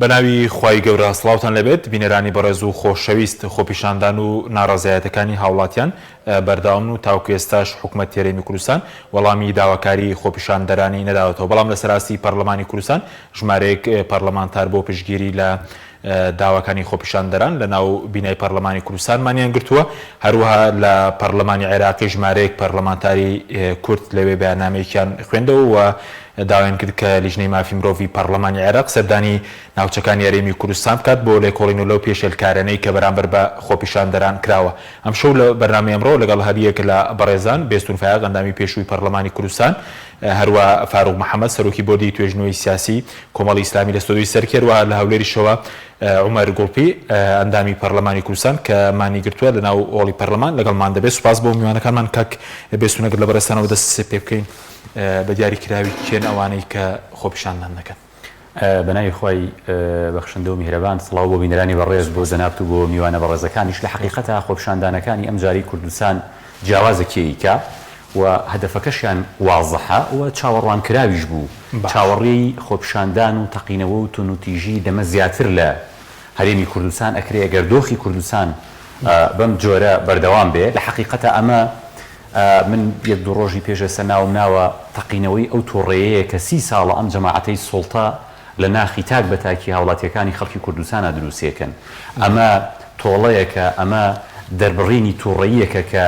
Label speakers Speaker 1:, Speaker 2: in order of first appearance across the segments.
Speaker 1: بەناوی خوای گەورە سڵاوتان لێبێت بینەرانی بەڕێز و خۆشەویست خۆپیشاندان و ناڕەزایەتەکانی هاوڵاتیان بەردەوامن و تاوەکو ئێستاش حکومەتی هەرێمی کوردستان وەڵامی داواکاری خۆپیشاندەرانی نەداوەتەوە بەڵام لەسەر ئاستی پەرلەمانی کوردستان ژمارەیەک پەرلەمانتار بۆ پشتگیری لە داواکانی خۆپیشاندەران لە ناو بینای پەرلەمانی کوردستان مانیان گرتووە هەروەها لە پەرلەمانی عێراقی ژمارەیەک پەرلەمانتاری کورد لەوێ بەیاننامەیەکیان خوێندەوە و داوایان کرد کە لیژنەی مافی مرۆڤی پەڕلەمانی عێراق سەردانی ناوچەکانی هەرێمی کوردستان بکات بۆ لێکۆڵینەوە لەو پێشێلکارانەی کە بەرامبەر بە خۆپیشاندەران کراوە. ئەمشەو لە بەرنامەی ئەمڕۆ لەگەڵ هەریەک لە بەڕێزان، بێستون فایەق ئەندامی پێشووی پەڕلەمانی کوردستان، هەروا فاروق محەمەد سەرۆکی بۆردی توێژینەوەی سیاسی کۆمەڵی ئیسلامی لە ستۆدیۆی سەرەکی، هەروەها لە هەولێریشەوە عومەر گوڵپی ئەندامی پەڕلەمانی کوردستان کە مانی گرتووە لەناو هۆڵی پەڕلەمان لەگەڵمان دەبێت. سوپاس بۆ میوانەکانمان کاک بێستون ئەگەر لە بەڕێزتانەوە دەست پێ بکەین. بە دیاری کراوی کێن ئەوانەی کە خۆپیشاندان دەکەن؟
Speaker 2: بە ناوی خوای بەخشندە و میهرەبان سڵاو بۆ بینەرانی بەڕێز بۆ جەنابت و بۆ میوانە بەڕێزەکانیش لە حەقیقەتا خۆپیشاندانەکانی ئەم جارەی کوردستان جیاوازە کێیکە و هەدەفەکەشیان وازحە و چاوەڕوانکراویش بوو چاوەڕێی خۆپیشاندان و تەقینەوە و تونوتیژی لەمە زیاتر لە هەرێمی کوردستان ئەکرێ گەر دۆخی کوردستان بەم جۆرە بەردەوام بێ لە حەقیقەتا ئەمە من یەک دوو ڕۆژی پێش ئێستا ناوم ناوە تەقینەوەی ئەو توڕەیەیە کە سی ساڵە ئەم جەماعەتەی سوڵتە لە ناخی تاک بە تاکی هاوڵاتیەکانی خەڵکی کوردستانا دروستیەکەن. ئەمە تۆڵەیەکە، ئەمە دەربڕینی توڕەییەکە کە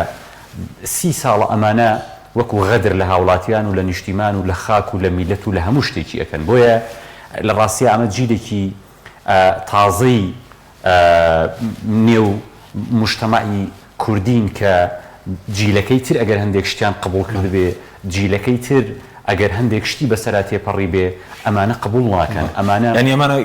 Speaker 2: سی ساڵە ئەمانە وەکو غەدر لە هاوڵاتیان و لە نیشتیمان و لە خاک و لە میللەت و لە هەموو شتێکی ئەکەن. بۆیە لە ڕاستیا ئەمە جیلێکی تازەی نێو موجتەمەعی کوردین کە جیلەکەی تر ئەگەر هەندێک شتیان قبوڵ کردبێ، جیلەکەی تر ئەگەر هەندێک شتی بەسەرا تێپەڕیبێ، ئەمانە قبوڵ ناکەن، ئەمانە.
Speaker 1: یانی ئەمانە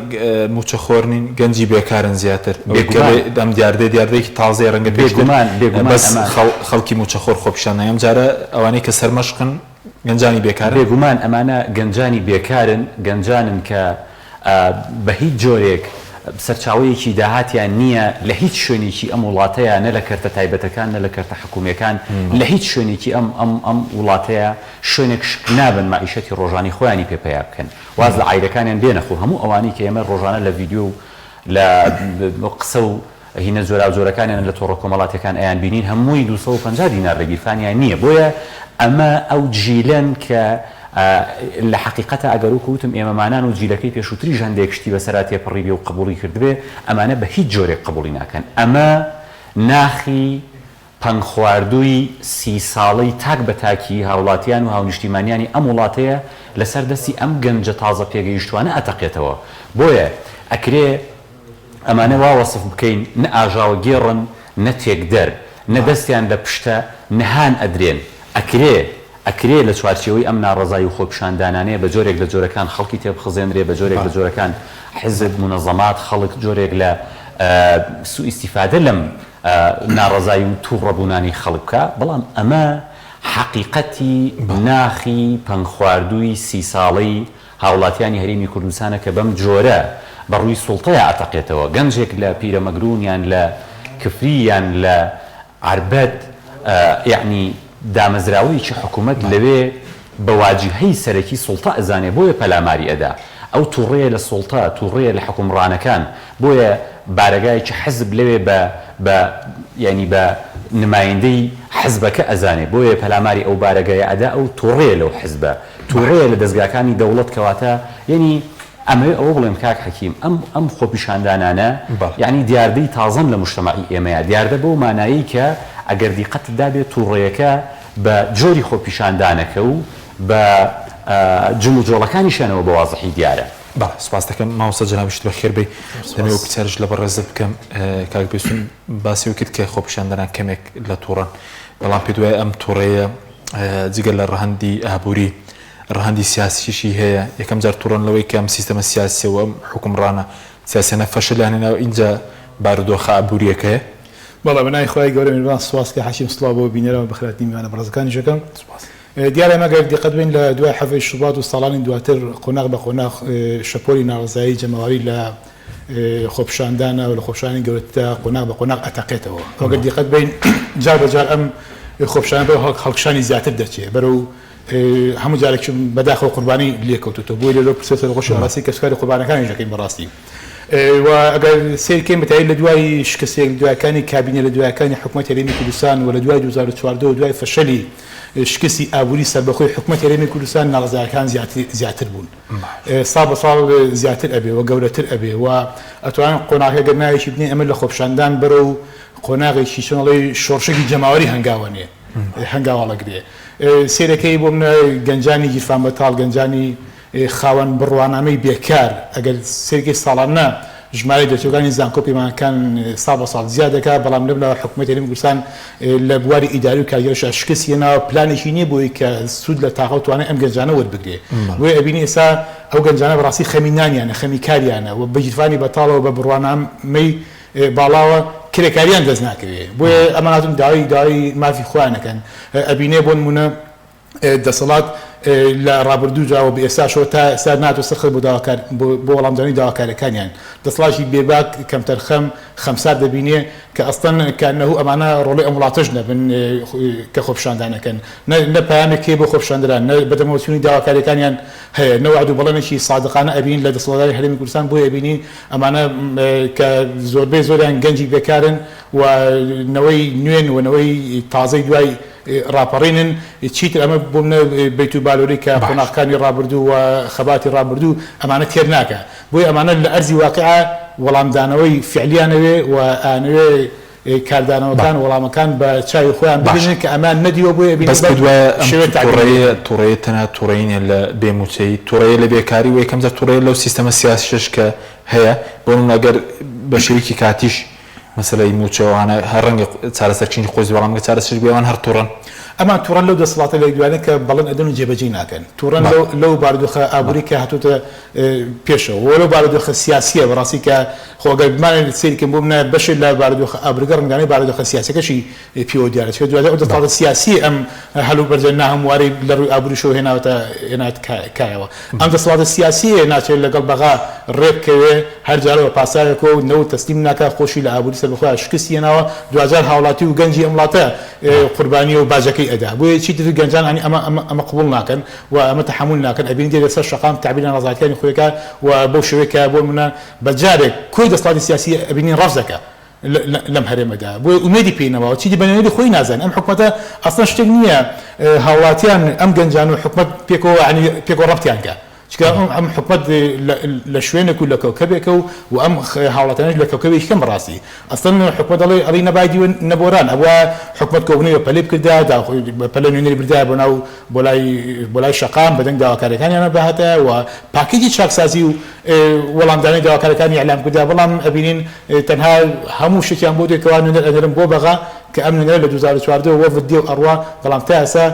Speaker 1: مووچەخۆر نین، گەنجی بێکارن زیاتر. ئەوەی کە
Speaker 2: بێگومان.
Speaker 1: ئەم دیاردەیە دیاردەیەکی تازەیە ڕەنگە پێشتر
Speaker 2: بێگومان، بێگومان
Speaker 1: بەس
Speaker 2: ئەمە.
Speaker 1: خەڵکی مووچەخۆر خۆپیشان نەدەن، ئەمجارە ئەوانەی کە سەرمەشقن گەنجانی بێکارن.
Speaker 2: بێگومان ئەمانە گەنجانی بێکارن، گەنجانن کە بە هیچ جۆرێک سەرچاوەیەکی داهاتیان نییە لە هیچ شوێنێکی ئەم وڵاتەیا نە لە کەرتە تایبەتەکان نە لە کەرتە حکومییەکان لە هیچ شوێنێکی ئەم ئەم ئەم وڵاتەیا شوێنێک شک نابەن مەعیشەتی ڕۆژانەی خۆیانی پێ پەیا بکەن واز لە عایلەکانیان بێنە خۆ هەموو ئەوانەی کە ئێمە ڕۆژانە لە ڤیدیۆ و لە قسە و هینە جۆراوجۆرەکانیان لە تۆڕە کۆمەڵاتیەکان ئەیان بینین هەمووی 250 دینار لە گیرفانیان نییە بۆیە ئەمە ئەو جیلەن کە لە حەقیقەتا ئەگەر وەکو وتم ئێمەمانان و جیلەکەی پێشووتریش هەندێک شتی بەسەرا تێپەڕیبێ و قبوڵی کردبێ ئەمانە بە هیچ جۆرێک قبوڵی ناکەن ئەمە ناخی پەنگخواردووی سی ساڵەی تاک بە تاکی هاوڵاتیان و هاونیشتیمانیانی ئەم وڵاتەیە لەسەر دەستی ئەم گەنجە تازە پێگەیشتوانە ئەتەقێتەوە بۆیە ئەکرێ ئەمانە وا وەسف بکەین نە ئاژاوەگێڕن نە تێکدەر نە دەستیان لە پشتە نە هان ئەدرێن ئەکرێ ئەکرێ لە چوارچێوەی ئەم ناڕەزای و خۆپیشاندانانەیە بە جۆرێک لە جۆرەکان خەڵکی تێبخزێنرێ، بە جۆرێک لە جۆرەکان حیزب، مونەزەمات، خەڵک جۆرێک لە سوئیستیفادە لەم ناڕەزای و تووڕەبوونانەی خەڵک بکا، بەڵام ئەمە حەقیقەتی ناخی پەنگخواردووی سی ساڵەی هاوڵاتیانی هەرێمی کوردستانە کە بەم جۆرە بە ڕووی سوڵتەیا ئەتەقێتەوە. گەنجێک لە پیرەمەگروون یان لە کفری یان لە عەربەت یەعنی دامەزراوەیەکی حکومەت لەوێ بە واجیهەی سەرەکی سوڵتە ئەزانێ بۆیە پەلاماری ئەدا ئەو توڕەیە لە سوڵتە توڕەیە لە حوکمڕانەکان بۆیە بارەگایەکی حزب لەوێ بە بە یەعنی بە نمایندەی حزبەکە ئەزانێ بۆیە پەلاماری ئەو بارەگایە ئەدا ئەو توڕەیە لەو حزبە توڕەیە لە دەزگاکانی دەوڵەت کەواتە یەعنی ئەمەوێ ئەوە بڵێم کاک حەکیم ئەم ئەم خۆپیشاندانانە یەعنی دیاردەی تازەن لە موجتەمەعی ئێمەیا، دیاردە بەو مانایەی کە ئەگەر دیقەتت دابێ توڕەیەکە بە جۆری خۆپیشاندانەکە و بە جموجۆڵەکانیشیانەوە بە وازحی دیارە.
Speaker 1: بەڵێ سوپاست دەکەم مامۆستا جەنابیشت بەخێر بێی. دەمەوێ ئەو پرسیارەش لە بەڕێزت بکەم کاک بێستون باسی ئەوەی کرد کە خۆپیشاندەران کەمێک لە توڕەن بەڵام پێت وایە ئەم توڕەیە جگە لە ڕەهەندی ئابووری ڕەهەندی سیاسیشی هەیە، یەکەم جار توڕەن لەوەی کە ئەم سیستەمە سیاسیە و ئەم حوکمڕانە سیاسیانە فەشەلیان هێناوە ئینجا بارودۆخە ئابووریەکەیە.
Speaker 3: بەڵێ بەناوی خوای گەورە میربان سوپاس کاک حەکیم سڵاو بۆ بینەران و بەخێرهاتنی میوانە بەڕێزەکانیش ئەکەم.
Speaker 1: سوپاس.
Speaker 3: دیارە ئێمە گەر دیقەت بەین لە دوای حەڤەی شوبات و ساڵانی دواتر قۆناغ بە قۆناغ شەپۆلی ناڕەزایی جەماوەری لە خۆپیشاندانە و لە خۆپیشاندانی گەورەتردا قۆناغ بە قۆناغ ئەتەقێتەوە. ئەگەر دیقەت بەین جار بە جار ئەم خۆپیشاندانە بەرەو هەڵکشانی زیاتر دەچێ بەرەو هەموو جارێک بەداخەوە قوربانی لێکەوتوتەوە بۆیە لەو پرسە سەرخۆشی ڕاستی کەسوکاری قوربانەکانیش دەکەین بەڕاستی. و ئەگەر سەیر کەین بەتایبەت لە دوای شکستە یەک لەدوایەکانی کابینە لە دوایەکانی حکومەتی هەرێمی کوردستان و لە دوای 2014 و دوای فەشەلی شکستی ئابووری سەربەخۆی حکومەتی هەرێمی کوردستان ناڕەزایەکان زیاتر بوون ساڵ بە ساڵ زیاتر ئەبێ و گەورەتر ئەبێ و ئەتوانن قۆناغەکە گەر ناوێکی بنێین ئەمە لە خۆپیشاندان بەرەو قۆناغێکی چۆن ئەڵێی شۆڕشێکی جەماوەری هەنگاوەنێ هەنگاوەڵەگرێ سەیرەکەی بۆ منە گەنجانی گیرفان بەتاڵ گەنجانی خاوەن بڕوانامەی بێکار، ئەگەر سەیرکەی ساڵانە ژمارەی دەرچووەکانی زانکۆ پەیمانگەکان ساڵ بە ساڵ زیاد دەکات، بەڵام لەملاوە حکومەتی هەرێمی کوردستان لە بواری ئیداری و کارگێڕیشا شکستی هێناوە، پلانێکی نییە بۆی کە سوود لە تاقە و توانای ئەم گەنجانە وەربگرێ. بۆیە ئەبینی ئێستا ئەو گەنجانە بەڕاستی خەمی نانیانە، خەمی کاریانە و بە گیرفانی بەتاڵەوە بە بڕوانامەی باڵاوە کرێکاریان دەست ناکەوێ. بۆیە ئەمان هاتوون داوای داوای مافی خۆیان ئەکەن. ئەبینێ بۆ نموونە دەسەڵات لە ڕابردوودا و بە ئێستاشەوە تا ئێستا ناتوە سەر خەت بۆ داواکار بۆ وەڵامدانەوەی داواکاریەکانیان. دەسەڵاتێکی بێباک، کەمتەرخەم، خەمسارد دەبینێ کە ئەسڵەن کەئەنەهو ئەمانە ڕۆڵەی ئەم وڵاتەش نەبن کە خۆپیشاندان ئەکەن. نە نە پەیامێک هەیە بۆ خۆپیشاندەران، نە بەدەمەوەچوونی داواکاریەکانیان هەیە، نە وەعد و بەڵێنێکی سادقانە ئەبینین لە دەسەڵاتداری هەرێمی کوردستان بۆیە ئەبینین ئەمانە کە زۆربەی زۆریان گەنجی بێکارن و نەوەی نوێن و نەوەی تازەی دوای ڕاپەڕینن، چیتر ئەمە بۆ منە بەیت و بالۆری کە
Speaker 1: باش.
Speaker 3: قۆناغەکانی ڕابردوو و خەباتی ڕابردوو ئەمانە تێر ناکا. بۆیە ئەمانە لە ئەرزی واقیعا وەڵامدانەوەی فیعلیان ئەوێ و ئەیانەوێ کاردانەوەکان
Speaker 1: بەڵێ.
Speaker 3: وەڵامەکان بە چاوی خۆیان
Speaker 1: باش.
Speaker 3: ببینن کە ئەمەیان نەدیوە بۆیە ئەبینن
Speaker 1: بەس
Speaker 3: بەم
Speaker 1: پێت وایە ئەم
Speaker 3: شێوەیە تەعبیری
Speaker 1: توڕەیە
Speaker 3: دەکەن.
Speaker 1: توڕەیە تەنها توڕەیی نیە لە بێ مووچەیی، توڕەیە لە بێکاری و یەکەم جار توڕەیە لەو سیستەمە سیاسیشەش کە هەیە، بۆ نموونە ئەگەر بە شێوەیەکی کاتیش مەسەلەی مووچە و ئەوانە هەر ڕەنگە چارەسەرکردنی قورس بێ، بەڵام گەر چارەسەریش بێ ئەوان هەر توڕەن.
Speaker 3: ئەمان توڕەن لەو دەسەڵاتە لێکدوانە کە بەڵێن ئەدەن و جێبەجێی ناکەن، توڕەن
Speaker 1: بەڵێ.
Speaker 3: لەو بارودۆخە ئابووری کە هاتۆتە پێشەوە و لەو بارودۆخە سیاسییە بەڕاستی کە خۆ گەر بمانەوێت سەیری کەین بۆ منە بەشێ لە بارودۆخە ئابووریەکە ڕەنگدانەوەی بارودۆخە سیاسیەکەشی پێوە دیارە چونکە دواتر ئەو دەسەڵاتە سیاسییە ئەم هەلومەرجە ناهەموارەی لە ڕووی ئابووریشەوە هێناوەتە هێنات کایەوە. ئەم دەسەڵاتە سیاسییە ناچێت لەگەڵ بەغا ڕێ بکەوێ، هەر جارە بە پاساوێکەوە و نەوت تەسلیم ناکا، خۆشی لە ئابووری سەربەخۆیا شکستی هێناوە، دواجار هاوڵاتی و گەنجی ئەم وڵاتە قوربانییە و باجەکەی ئەدا. بۆیە چیتر گەنجان ئەنی ئەمە ئەمە ئەمە قبوڵ ناکەن و ئەمە تەحەمول ناکەن، ئەبینی دێتە سەر شەقام تەعبیر لە ناڕەزایەتیانی خۆی ئەکا و بەو شێوەیە کە بۆ نموونە بە جارێک کۆی دەسەڵاتی سیاسی ئەبینین ڕەفز ئەکا. لەم هەرێمەدا بۆیە ئومێدی پێی نەماوە چیدی بە نوێنەری خۆی نازانێت ئەم حکومەتە ئەسڵەن شتێک نییە هاوڵاتیان ئەم گەنجان و حکومەت پێکەوە یانی پێکەوە ڕەبتیان کە چونکە ئەم حکومەت لە شوێنێک و لە کەوکەبێکە و و ئەم هاوڵاتیانیش لە کەوکەبێکی کەم بەڕاستی ئەسڵەن حکومەت ئەڵێ ئەڵی نە بای دیوە نە بۆران ئەبوایە حکومەت کۆبوونەوەی بە پەلەی بکردایە بە پەلە نوێنەری بردایە بۆ ناو بۆ لای بۆ لای شەقام بەدەنگ داواکاریەکانیانە بهاتایە و پاکێجی چاکسازی و وەڵامدانەوەی داواکاریەکانی ئیعلام کردایە بەڵام ئەبینین تەنها هەموو شتێکیان بۆ دێ کەوا نوێنەر ئەنێرن بۆ بەغا کە ئەم نوێنەرە لە 2014 وە وەفد دێ و ئەڕوا بەڵام تا ئێستا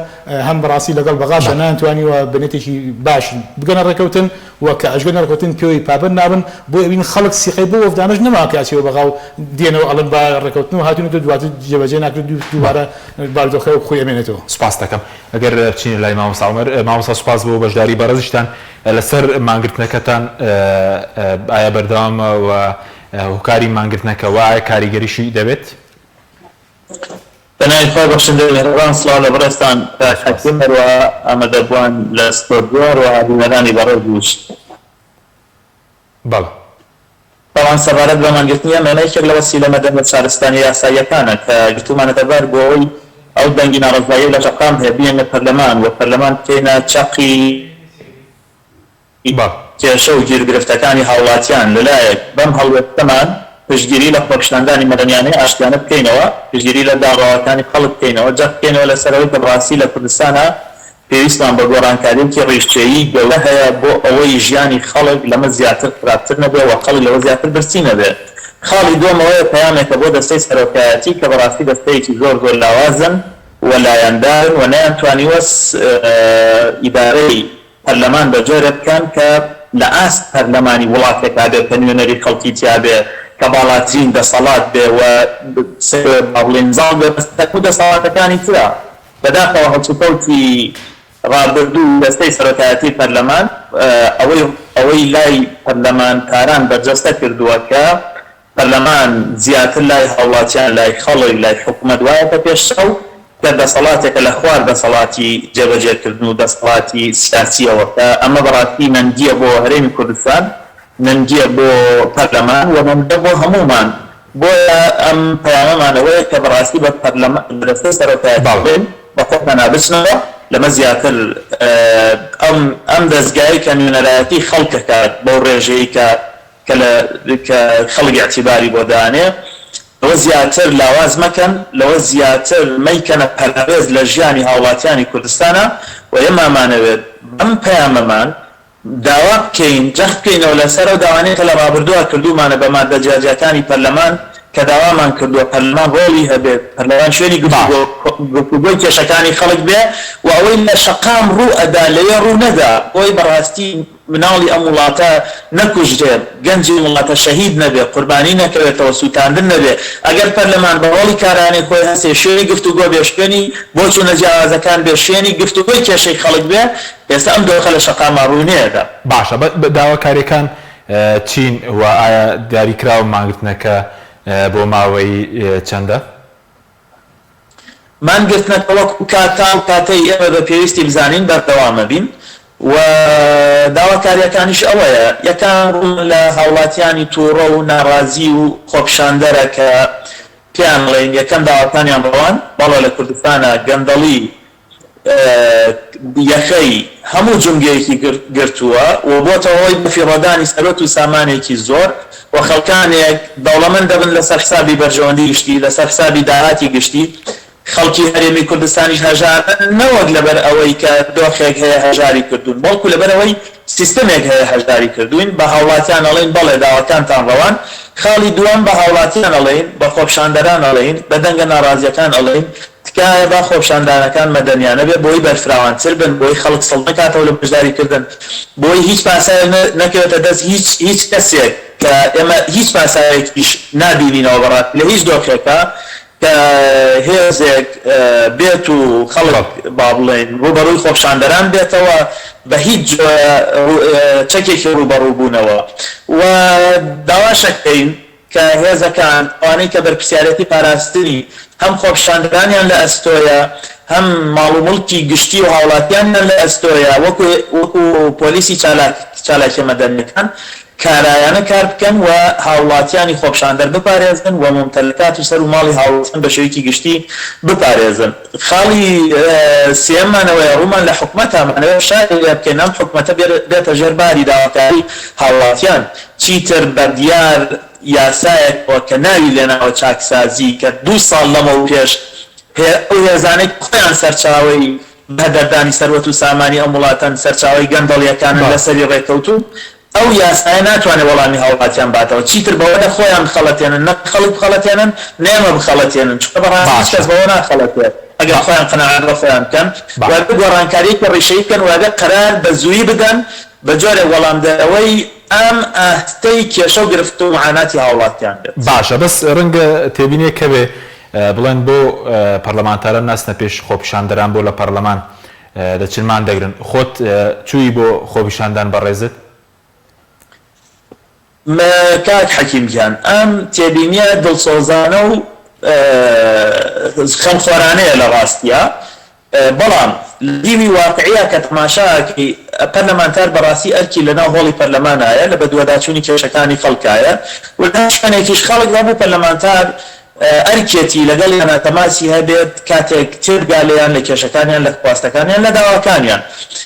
Speaker 3: هەم بەڕاستی لەگەڵ بەغاشا نەیانتوانیوە بە نێتێکی باش بگەنە ڕێکەوتن و کە ئەشگەنە ڕێکەوتن پێوەی پابەند نابن بۆیە ئەبینین خەڵک سیقەی بەو وەفدانەش نەماوە کە ئەچێ بۆ بەغا و دێنەوە ئەڵێن با ڕێکەوتن و هاتوونەتەوە دواتر جێبەجێ ناکرێت دووبارە بارودۆخەکە وەک خۆی ئەمێنێتەوە.
Speaker 1: سوپاست دەکەم. ئەگەر بچینە لای مامۆستا عومەر، مامۆستا سوپاس بۆ بەشداری بەڕێزیشتان لەسەر مانگرتنەکەتان ئایا بەردەوامە و هۆکاری مانگرتنەکە و ئایا کاریگەریشی دەبێت؟
Speaker 4: بە ناوی خوای بەخشندەی میهرەبان سڵاو لە بەڕێزتان کاک
Speaker 1: سوپاس.
Speaker 4: حەکیم هەروەها ئامادەبووان لە ستۆدیۆ هەروەها بینەرانی بەڕێزیش.
Speaker 1: بەڵێ.
Speaker 4: بەڵام سەبارەت بە مانگرتنی ئەم ئێمە یەکێک لە وەسیلە مەدەنیە شارستانیە یاساییەکانە کە گرتوومانەتە بەر بۆ ئەوەی ئەو دەنگی ناڕەزاییەی لە شەقام هەیە بینێنە پەرلەمان و پەرلەمان بکەینە چەقی
Speaker 1: بەڵێ.
Speaker 4: کێشە و گیروگرفتەکانی هاوڵاتیان لەلایەک بەم هەڵوێستەمان پشتگیری لە خۆپیشاندانی مەدەنیانەی ئاشتیانە بکەینەوە پشتگیری لە داڕاوەکانی خەڵک بکەینەوە جەخت بکەینەوە لەسەر ئەوەی کە بەڕاستی لە کوردستانا پێویستمان بە گۆڕانکارییەکی ڕیشەیی گەورە هەیە بۆ ئەوەی ژیانی خەڵک لەمە زیاتر خراپتر نەبێ و خەڵک لەوە زیاتر برسی نەبێ. خاڵی دووەم ئەوەیە پەیامێکە بۆ دەستەی سەرۆکایەتی کە بەڕاستی دەستەیەکی زۆر زۆر لاوازن و لایەندارن و نەیانتوانیوە ئیدارەی پەرلەمان بە جۆرێ بکەن کە لە ئاست پەرلەمانی وڵاتێکا بێ کە نوێنەری خەڵکی تیا بێ کە باڵاترین دەسەڵات بێ و با بڵێین زاڵ بێ بەسەر هەموو دەسەڵاتەکانی ترا. بەداخەوە هەڵسوکەوتی ڕابردوو دەستەی سەرۆکایەتی پەرلەمان ئەوەی ئەوەی لای پەرلەمانتاران بەرجەستە کردووە کە پەرلەمان زیاتر لای هاوڵاتیان لای خەڵک لای حکومەت وایەتە پێش چاو کە دەسەڵاتێکە لە خوار دەسەڵاتی جێبەجێکردن و دەسەڵاتی سیاسیەوە کە ئەمە بەڕاستی نەنگیە بۆ هەرێمی کوردستان. نەنگیە بۆ پەرلەمان و نەنگە بۆ هەموومان، بۆیە ئەم پەیامەمان ئەوەیە کە بەڕاستی بە پەرلەمان بە دەستەی سەرۆکایەتی
Speaker 1: بەڵێ.
Speaker 4: بڵێین بە خۆتانا بچنەوە، لەمە زیاتر ئەم ئەم دەزگایەی کە نوێنەرایەتی خەڵک ئەکات بەو ڕێژەی کە کە لە کە خەڵک ئیعتیباری بۆ دانێ لەوە زیاتر لاواز مەکەن، لەوە زیاتر مەیکەنە پەراوێز لە ژیانی هاوڵاتیانی کوردستانا و ئێمە ئەمانەوێت بەم پەیامەمان داوا بکەین جەخت بکەینەوە لەسەر ئەو داوانەی کە لە ڕابردووە کردوومانە بە ماددە جیاجیاکانی پەرلەمان کە داوامان کردووە پەرلەمان ڕۆڵی هەبێت، پەرلەمان شوێنی
Speaker 1: باش.
Speaker 4: گفتوگۆی کێشەکانی خەڵک بێ و ئەوەی لە شەقام ڕوو ئەدا لەوێ ڕوو نەدا بۆی بەڕاستی مناڵی ئەم وڵاتە نەکوژرێ، گەنجی ئەم وڵاتە شەهید نەبێ، قوربانی نەکەوێتەوە، سووتاندن نەبێ، ئەگەر پەرلەمان بە ڕۆڵی کارانەی خۆی هەستێ، شوێنی گفتوگۆ بێ، شوێنی بۆچوونە جیاوازەکان بێ، شوێنی گفتوگۆی کێشەی خەڵک بێ، ئێستا ئەم دۆخە لە شەقاما ڕووی نەیەدا.
Speaker 1: باشە داواکاریەکان چین و ئایا دیاری کراوە مانگرتنەکە بۆ ماوەی چەندە؟
Speaker 4: مانگرتنەکە وەکو کات تا ئەو کاتەی ئێمە بە پێویستی بزانین بەردەوام ئەبین و داواکارییەکانیش ئەوەیە، یەکەم ڕوون لە هاوڵاتیانی توڕە و ناڕازی و خۆپیشاندەرە کە پێیان ئەڵێین یەکەم داواکانیان ڕەوان، بەڵێ لە کوردستانا گەندەڵی یەخەی هەموو جومگەیەکی گرتووە و بۆتە هۆی بەفیڕۆدانی سەروەت و سامانێکی زۆر و خەڵکانێک دەوڵەمەند دەبن لەسەر حسابی بەرژەوەندی گشتی، لەسەر حسابی داهاتی گشتی، خەڵکی هەرێمی کوردستانیش هەژارن نەوەک لەبەر ئەوەی کە دۆخێک هەیە هەژاری کردوون، بەڵکو لەبەر ئەوەی سیستەمێک هەیە هەژاری کردووین، بە هاوڵاتیان ئەڵێین بەڵێ داواکانتان ڕەوان، خاڵی دووەم بە هاوڵاتیان ئەڵێین، بە خۆپیشاندەران ئەڵێین، بە دەنگە ناڕازییەکان ئەڵێین، تکایە با خۆپیشاندانەکان مەدەنیانە بێت بۆی بەرفراوانتر بن، بۆی خەڵک سڵ نەکاتەوە لە بەشداری کردن، بۆی هیچ پاساوێک نەکەوێتە دەست هیچ هیچ کەسێک کە ئێمە هیچ پاساوێکیش نابینینەوە بەڕاستی لە هیچ دۆخێکا کە هێزێک بێت و خەڵک با بڵێین ڕووبەڕووی خۆپیشاندەران بێتەوە بە هیچ جۆرە چەکێکی ڕووبەڕووبوونەوە و داواشەکەین کە هێزەکان، ئەوانەی کە بەرپرسیارێتی پاراستنی هەم خۆپیشاندەرانیان لە ئەستۆیە، هەم ماڵ و موڵکی گشتی و هاوڵاتیانیان لە ئەستۆیە، وەکو وەکو پۆلیسی چالاک چالاکیە مەدەنیەکان کارایانە کار بکەن و هاوڵاتیانی خۆپیشاندەر بپارێزن و مومتەلەکات و سەر و ماڵی هاوڵاتیان بە شێوەیەکی گشتی بپارێزن. خاڵی سێیەممان ئەوەیە ڕوومان لە حکومەتە، ئەمانەوێ فشاری لێ بکەین ئەم حکومەتە بێتە ژێر باری داواکاری هاوڵاتیان، چیتر بە دیار یاسایەکەوە کە ناوی لێناوە چاکسازی کە دوو ساڵ لەمەوپێش ئەو هێزانەی کە خۆیان سەرچاوەی بەهەدەردانی سەروەت و سامانی ئەم وڵاتەن، سەرچاوەی گەندەڵیەکانن لەسەری ڕێکەوتوون، ئەو یاسایە ناتوانێت وەڵامی هاوڵاتیان باتەوە، چیتر بەوە نە خۆیان بخەڵەتێنن، نە خەڵک بخەڵەتێنن، نە ئێمە بخەڵەتێنن، چونکە بەڕاستی هیچ
Speaker 1: باشە.
Speaker 4: کەس بەوە ناخەڵەتێت ئەگەر خۆیان قەناعەت بە خۆیان بکەن و ئەبێ گۆڕانکارییەکی ڕیشەیی بکەن و ئەبێ قەرار بە زوویی بدەن بە جۆرێک وەڵامدەرەوەی ئەم ئاستەی کێشە و گرفت و معاناتی هاوڵاتیان بێت.
Speaker 1: باشە بەس ڕەنگە تێبینیەک هەبێ بڵێن بۆ پەرلەمانتاران ناچنە پێش خۆپیشاندەران بۆ لە پەرلەمان دەچن مان دەگرن خۆت چووی بۆ خۆپیشاندان بەڕێزت؟
Speaker 4: کاک حەکیم گیان ئەم تێبینیە دڵسۆزانە و خەمخۆرانەیە لە ڕاستیا بەڵام لە دیوی واقعیا کە تەماشا ئەکەی پەرلەمانتار بەڕاستی ئەرکی لە ناو هۆڵی پەرلەمانایە لە بەدواداچوونی کێشەکانی خەڵکایە و لە هەر شوێنێکیش خەڵک هەبوو پەرلەمانتار ئەرکێتی لەگەڵیانا تەماسی هەبێت کاتێک تێبگا لێیان لە کێشەکانیان لە خواستەکانیان لە داواکانیان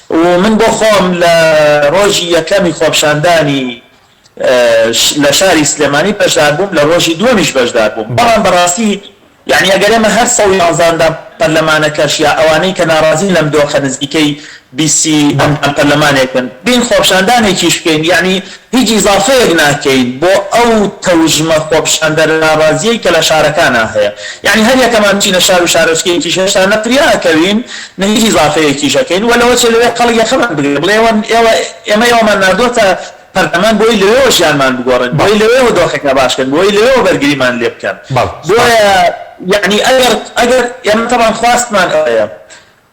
Speaker 4: و من بۆ خۆم لە ڕۆژی یەکەمی خۆپشاندانی لە شاری سلێمانی بەشدار بووم لە ڕۆژی دووەمیش بەشدار بووم بەڵام بەڕاستی یەعنی ئەگەر ئێمە هەر 111 ئەندام پەرلەمانەکەش یا ئەوانەی کە ناڕازین لەم دۆخە نزیکەی 20 سی ئەندام پەرلەمانێکن بین خۆپشاندانێکیش بکەین یەعنی هیچ ئیزافەیەک ناکەین بۆ ئەو تەوژمە خۆپیشاندەرە ناڕازیەی کە لە شارەکانا هەیە یەعنی هەر یەکەمان بچینە شار و شارۆچکەیەکیش هێشتا نە فریا ئەکەوین نە هیچ ئیزافەیەکیش ئەکەین وە لەوەچێ لەوێ خەڵک یەخەمان بگرێ بڵێ ئێوە ئێوە ئێمە ئێوەمان ناردۆتە پەرلەمان بۆی لەوێوە ژیانمان بگۆڕن بۆی لەوێوە دۆخەکە باش کەن بۆی لەوێوە بەرگریمان لێ بکەن بۆیە یەعنی ئەگەر ئەگەر ئێمە تەبعەن خواستمان ئەوەیە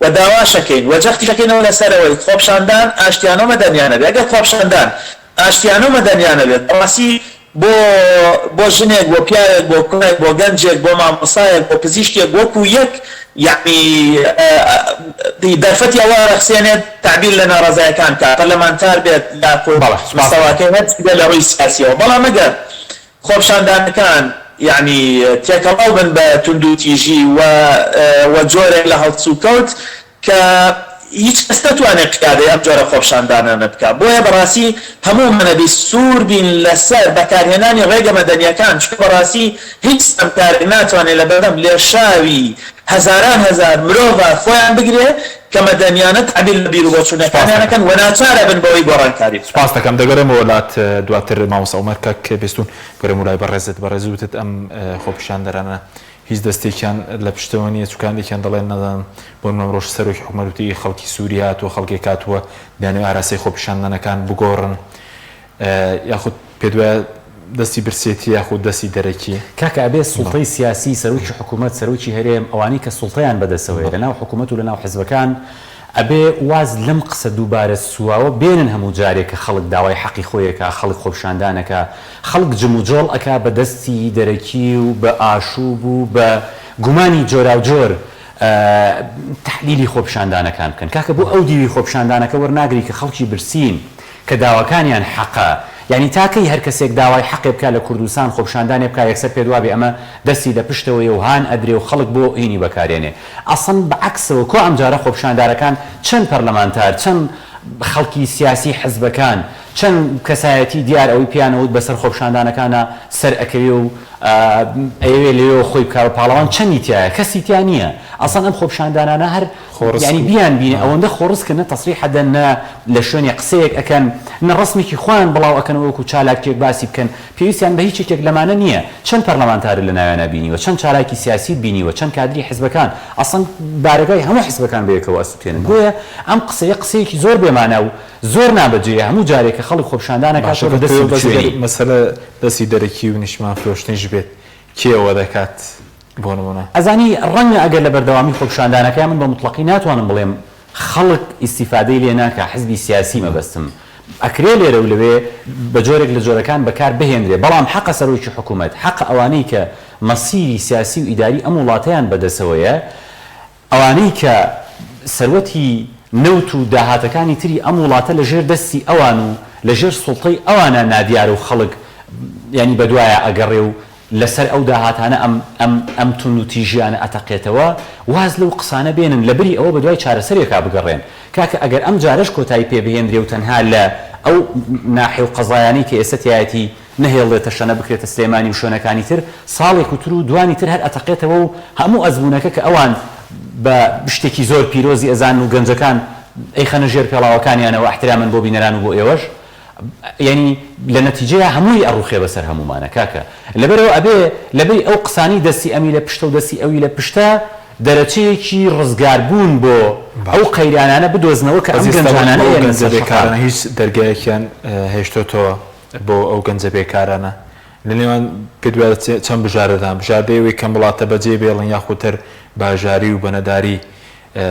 Speaker 4: و داواشەکەین و جەختیشەکەینەوە لەسەر ئەوەی خۆپشاندان ئاشتیانە و مەدەنیانە بێت، ئەگەر خۆپشاندان ئاشتیانە و مەدەنیانە بێت بەڕاستی. بۆ بۆ ژنێک بۆ پیاوێک بۆ کوڕێک بۆ گەنجێک بۆ مامۆستایەک بۆ پزیشکێک وەکو یەک یەعنی دەرفەتی ئەوە ئەڕەخسێنێت تەعبیر لە ناڕەزایەکان بکات پەرلەمانتار بێت یاخود
Speaker 1: بەڵێ سوپاس دەکەم.
Speaker 4: مستەواکەی هەرچی بێت لە ڕووی سیاسیەوە بەڵام ئەگەر خۆپیشاندانەکان یەعنی تێکەڵاو بن بە توندوتیژی و و جۆرێک لە هەڵسوکەوت کە هیچ کەس نەتوانێت قیادەی ئەم جۆرە خۆپیشاندانانە بکات، بۆیە بەڕاستی هەموومان ئەبی سوور بین لەسەر بەکارهێنانی ڕێگە مەدەنیەکان، چونکە بەڕاستی هیچ ستەمکارێک ناتوانێت لەبەردەم لێشاوی هەزاران هەزار مرۆڤا خۆیان بگرێ کە مەدەنیانە تەعبیر لە
Speaker 1: سوپاست
Speaker 4: بیروبۆچوونەکانیان
Speaker 1: دەکەم.
Speaker 4: ئەکەن و ناچار ئەبن بەوەی گۆڕانکاری بکەن.
Speaker 1: سوپاست دەکەم. دەگەرێمەوە لات دواتر مامۆستا عومەر. کاک بێستوون بگەرێمەوە لای بەڕێزت. بەڕێزت وتت ئەم خۆپیشاندەرانە هیچ دەستێکیان لە پشتەوە نییە، چونکە هەندێکیان دەڵێن نازانم بۆ نمونە ئەمڕۆش سەرۆکی حکومەت وتی خەڵکی سوری هاتووە، خەڵکێک هاتووە دەیانەوێت ئاراستەی خۆپیشاندانەکان بگۆڕن، یاخود پێت وایە دەستی برسێتی یاخود دەستی دەرەکی؟
Speaker 2: کاکە ئەبێ سوڵتەی سیاسی، سەرۆکی حکومەت، سەرۆکی هەرێم، ئەوانەی کە سوڵتەیان بەدەسەوەیە لەناو حکومەت و لەناو حزبەکان، ئەبێ واز لەم قسە دووبارە سواوە بێنن هەموو جارێ کە خەڵک داوای حەقی خۆی ئەکا، خەڵک خۆپیشاندان ئەکا، خەڵک جموجۆڵ ئەکا بە دەستی دەرەکی و بە ئاشوب و بە گومانی جۆراوجۆر تەحلیلی خۆپیشاندانەکان بکەن. کاکە بۆ ئەو دیوی خۆپیشاندانەکە وەرناگری کە خەڵکی برسین، کە داواکانیان حەقە، یانی تا کەی هەر کەسێک داوای حەقێ بکا لە کوردستان خۆپیشاندانێ بکا یەکسەر پێت وابێ ئەمە دەستی لە پشتەوەیە و هان ئەدرێ و خەڵک بۆ هینی بەکارێنێ. ئەسڵەن بە عەکسەوە کوا ئەمجارە خۆپیشاندارەکان چەند پەرلەمانتار، چەند خەڵکی سیاسی حزبەکان، چەند کەسایەتی دیار ئەوەی پێیان ئەوت بەسەر خۆپیشاندانەکانا سەر ئەکەوێ و ئەیەوێ لەوێوە خۆی بکا بە پاڵەوان چەندی تیایە؟ کەسی تیا نییە. ئەسڵەن ئەم خۆپیشاندانانە هەر
Speaker 1: خۆڕسک
Speaker 2: یانی
Speaker 1: و
Speaker 2: بیان بینە ئەوەندە خۆڕسکن نە تەسریح ئەدەن نە لە شوێنێ قسەیەک ئەکەن نە ڕەسمێکی خۆیان بڵاو ئەکەنەوە وەکو چالاکیەک باسی بکەن پێویستیان بە هیچ یەکێک لەمانە نییە چەند پەرلەمانتارت لە ناویانا بینیوە چەند چالاکی سیاسیت بینیوە چەند کادری حزبەکان ئەسڵەن بارەگای هەموو حزبەکان بەیەکەوە ئەسوتێنن بۆیە ئەم قسەیە قسەیەکی زۆر بێمانا و زۆر نابەجێیە هەموو جارێک کە خەڵک خۆپیشاندان ئەکات
Speaker 1: باشە
Speaker 2: تۆ بە دەستی
Speaker 1: تۆ بەس گەر
Speaker 2: بچوێنی.
Speaker 1: مەسەلە دەستی دەرەکی و نیشتمان فرۆشتنیش بێت کێ ئەوە دەکات بۆ نمونە؟
Speaker 2: ئەزانی ڕەنگە ئەگەر لە بەردەوامی خۆپیشاندانەکەیا من بە موتڵەقی ناتوانم بڵێم خەڵک ئیستیفادەی لێ ناکا حزبی سیاسی مەبەستم ئەکرێ لێرە و لەوێ بە جۆرێک لە جۆرەکان بەکار بهێنرێ بەڵام حەقە سەرۆکی حکومەت حەقە ئەوانەی کە مەسیری سیاسی و ئیداری ئەم وڵاتەیان بەدەسەوەیە ئەوانەی کە سەروەتی نەوت و داهاتەکانی تری ئەم وڵاتە لە ژێر دەستی ئەوان و لە ژێر سوڵتەی ئەوانە نادیارە و خەڵک یانی بەدوایا ئەگەڕێ و لە سەر ئەو داهاتانە ئەم ئەم ئەم توندوتیژیانە ئەتەقێتەوە واز لەو قسانە بێنن لە بری ئەوە بەدوای چارەسەرێکا بگەڕێن کاکە ئەگەر ئەم جارەش کۆتایی پێ بهێنرێ و تەنها لە ئەو ناحیە و قەزایانەی کە ئێستا تیایەتی نەهێڵرێت تەشەنە بکرێتە سلێمانی و شوێنەکانی تر، ساڵێک و تر و دوانی تر هەر ئەتەقێتەوە و هەموو ئەزموونەکە کە ئەوان بە شتێکی زۆر پیرۆزی ئەزانن و گەنجەکان ئەیخەنە ژێر پێڵاوەکانیانەوە ئیحترامەن بۆ بینەران و بۆ ئێوەش یانی لە نەتیجەیا هەمووی ئەڕوخێ بەسەر هەموومانە کاکە لەبەرئەوە ئەبێ لەبری ئەو قسانەی دەستی ئەمی لە پشتە و دەستی ئەوی لە پشتە دەرەچەیەکی ڕزگاربوون بۆ ئەو
Speaker 1: باشە
Speaker 2: قەیرانانە بدۆزنەوە کە
Speaker 1: بەس
Speaker 2: ئەم
Speaker 1: ئێستا
Speaker 2: گەنجانانە
Speaker 1: بۆ ئەو
Speaker 2: ئەیەنە
Speaker 1: گەنجە
Speaker 2: سەر شەقام.
Speaker 1: بێکارانە هیچ دەرگایەکیان هێشتۆتەوە؟ بۆ ئەو گەنجە بێکارانە لە نێوان پێت وایە چەند بژاردەدان بژاردەی ئەوەی کەم وڵاتە بەجێ بێڵن یاخود هەر بە هەژاری و بە نەداری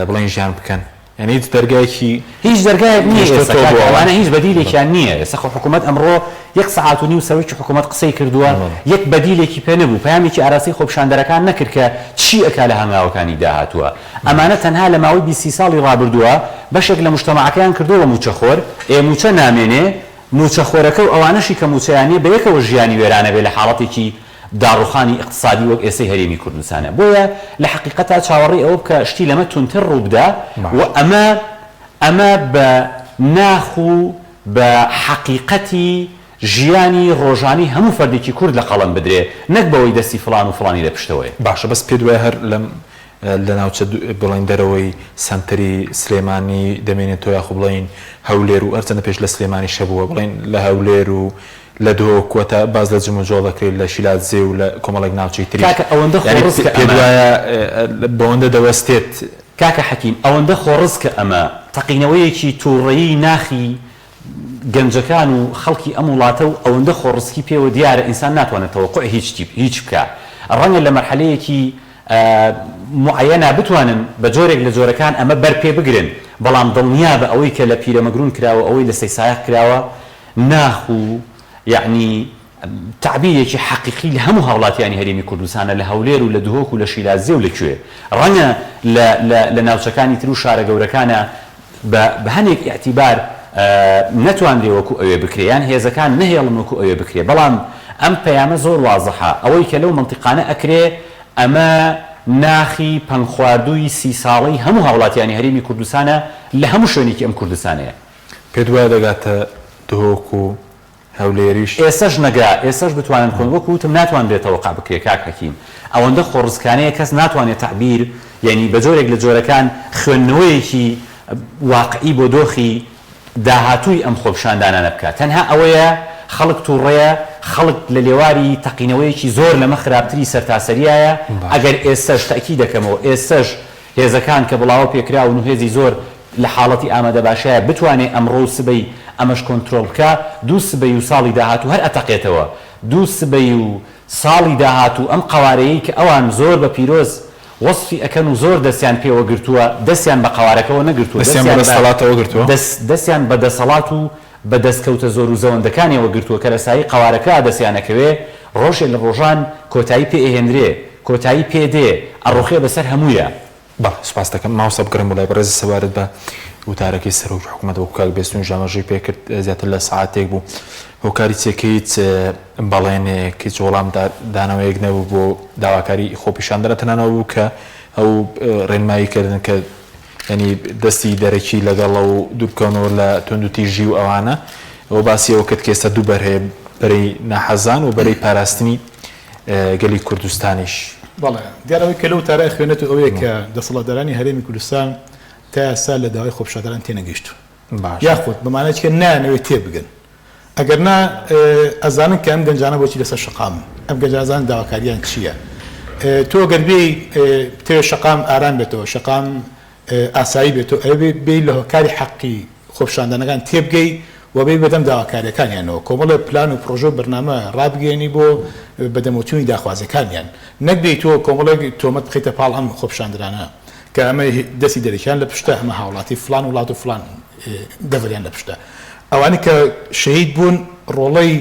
Speaker 1: بڵێن ژیان بکەن یانی هیچ دەرگایەکی
Speaker 2: هیچ دەرگایەک نییە ئێستا
Speaker 1: هێشتۆتەوە
Speaker 2: کاکە
Speaker 1: بۆ ئەوان؟
Speaker 2: ئەوانە هیچ بەدیلێکیان نییە ئێستا خۆ حکوومەت ئەمڕۆ یەک سەعات و نیو سەرۆکی حکوومەت قسەی کردووە یەک بەدیلێکی پێ نەبوو پەیامێکی ئاراستەی خۆپیشاندەرەکان نەکرد کە چی ئەکا لە هەنگاوەکانی داهاتووە ئەمانە تەنها لە ماوەی 20 سی ساڵی ڕابردووە بەشێک لە موجتەمەعەکەیان کردووە بە مووچەخۆر ئێ مووچە نامێنێ مووچەخۆرەکە و ئەوانەشی کە مووچەیان نیە بەیەکەوە ژیانی وێرانە بێ لە حاڵەتێکی داڕوخانی ئیقتسادی وەک ئێسەی هەرێمی کوردستانە. بۆیە لە حەقیقەتا چاوەڕێی ئەوە بکە شتی لەمە توندتر ڕووبدا و
Speaker 1: باشە.
Speaker 2: ئەمە ئەمە بە ناخ و بە حەقیقەتی ژیانی ڕۆژانەی هەموو فەردێکی کورد لە قەڵەم بدرێ نەک بەوەی دەستی فڵان و فڵانی لە پشتەوەیە.
Speaker 1: باشە بەس پێت وایە هەر لەم لە ناوچە بڵێین دەرەوەی سەنتەری سلێمانی دەمێنێتەوە یاخۆ بڵێین هەولێر و هەرچەندە پێش لە سلێمانیش هەبووە بڵێین لە هەولێر و لە دهۆک و تا باس لە جموجۆڵ دەکرێت لە شیلادزێ و لە کۆمەڵێک ناوچەی تریش
Speaker 2: کاکە ئەوەندە
Speaker 1: یانی
Speaker 2: خۆڕسکە
Speaker 1: پێت
Speaker 2: ئەمە.
Speaker 1: وایە بەوەندە دەوەستێت؟
Speaker 2: کاکە حەکیم ئەوەندە خۆڕسکە ئەمە تەقینەوەیەکی توڕەیی ناخی گەنجەکان و خەڵکی ئەم وڵاتە و ئەوەندە خۆڕسکی پێوە دیارە ئینسان ناتوانێت تەوەقوعی هیچ هیچ بکا ڕەنگە لە مەرحەلەیەکی موعەیەنا بتوانن بە جۆرێک لە جۆرەکان ئەمە بەر پێ بگرن، بەڵام دڵنیابە ئەوەی کە لە پیرەمەگرون کراوە ئەوەی لە سەیسایەق کراوە ناخ و یەعنی. تەعبیرێکی حەقیقی لە هەموو هاوڵاتیانی هەرێمی کوردستانە لە هەولێر و لە دهۆک و لە شیلادزێ و لە کوێ ڕەنگە لە لە لە ناوچەکانی تر و شارە گەورەکانا بە بە هەنێک ئیعتیبار نەتوانرێ وەکو ئەوێ بکرێ یان هێزەکان نەهێڵن وەکو ئەوێ بکرێ بەڵام ئەم پەیامە زۆر وازحە ئەوەی کە لەو مەنتیقانە ئەکرێ ئەمە ناخی پەنگخواردووی سی ساڵەی هەموو هاوڵاتیانی هەرێمی کوردستانە لە هەموو شوێنێکی ئەم کوردستانەیە.
Speaker 1: پێت وایە دەگاتە دهۆک و هەولێریش؟
Speaker 2: ئێستەش نەگا ئێستەش بتوانن کۆن وەکو وتم ناتوانرێ تەوەقع بکرێ کاک حەکیم ئەوەندە خۆڕسکانەیە کەس ناتوانێ تەعبیر یانی بە جۆرێک لە جۆرەکان خوێندنەوەیەکی واقعی بۆ دۆخی داهاتووی ئەم خۆپیشاندانانە بکا تەنها ئەوەیە خەڵک توڕەیە خەڵک لە لێواری تەقینەوەیەکی زۆر لەمە خراپتری سەرتاسەریایە ئەگەر ئێستەش تەئکیدەکەمەوە ئێستەش هێزەکان کە بڵاوە پێکراون و هێزی زۆر لە حاڵەتی ئامادەباشیایە بتوانێ ئەمڕۆ و سبەی ئەمەش کۆنترۆڵ بکا، دوو سبەی و ساڵی داهاتوو هەر ئەتەقێتەوە. دوو سبەی و ساڵی داهاتوو ئەم قەوارەیەی کە ئەوان زۆر بە پیرۆز وەسفی ئەکەن و زۆر دەستیان پێوە گرتووە، دەستیان بە قەوارەکەوە نەگرتووە،
Speaker 1: دەستیان بە دەستەڵاتەوە گرتووە.
Speaker 2: دەستیان بە دەسەڵات و بە دەستکەوتە زۆروزەوەندەکانیەوە گرتووە کە لە سایەی قەوارەکە دەستیان ئەکەوێ، ڕۆژێ لە ڕۆژان کۆتایی پێ ئەهێنرێ، کۆتایی پێ دێ، ئەڕوخێ بەسەر هەموویا.
Speaker 1: بەڵێ سوپاست دەکەم مامۆستا بگەڕێم بۆ لای بەڕێزت سەبارەت بە وتارەکەی سەرۆکی حکوومەت وەکو کاک بێستوونیش ئاماژەی پێکرد زیاتر لە سەعاتێک بوو هۆکاری چیە کە هیچ بەڵێنێک هیچ وەڵام دانەوەیەک نەبوو بۆ داواکاری خۆپیشاندەرە تەنانەوە بوو کە ئەو ڕێنمایی کردن کە ینی دەستی دەرەکی لەگەڵە و دووربکەونەوە لە توندوتیژی و ئەوانە و باسی ئەوە کرد کە ئێستا دوو بەر هەیە بەرەی ناحەزان و بەرەی پاراستنی گەلی کوردستانیش.
Speaker 3: بەڵێ، دیارە ئەوەی کە لەو وتارە ئەخوێنێت و ئەوەیە کە دەسەڵاتدارانی هەرێمی کوردستان تا ئێستا لە داوای خۆپیشاندەران تێنەگەیشتوون. یاخود بە مانایەکی کە نایانەوێت تێبگەن. ئەگەر نا ئەزانن کە ئەم گەنجانە بۆچی لەسەر شەقامن، ئەم گەنجانە ئەزانن داواکارییان چییە. تۆ گەر بێی بتەوێت شەقام ئارام بێتەوە، شەقام ئاسایی بێت و ئەبێ بێی لە هۆکاری حەقی خۆپیشاندانەکان تێبگەی و بێی بەدەم داواکاریەکانیانەوە کۆمەڵێ پلان و پڕۆژە و بەرنامە ڕابگەیەنی بۆ بەدەمەوچوونی داخوازیەکانیان نەک بێی تۆ کۆمەڵێک تۆمەت بخەیتە پاڵ ئەم خۆپیشاندرانە کە ئەمە دەستی دەرەکیان لە پشتە ئەمە هاوڵاتی فڵان وڵات و فڵان دەڤەریان لە پشتە ئەوانەی کە شەهید بوون ڕۆڵەی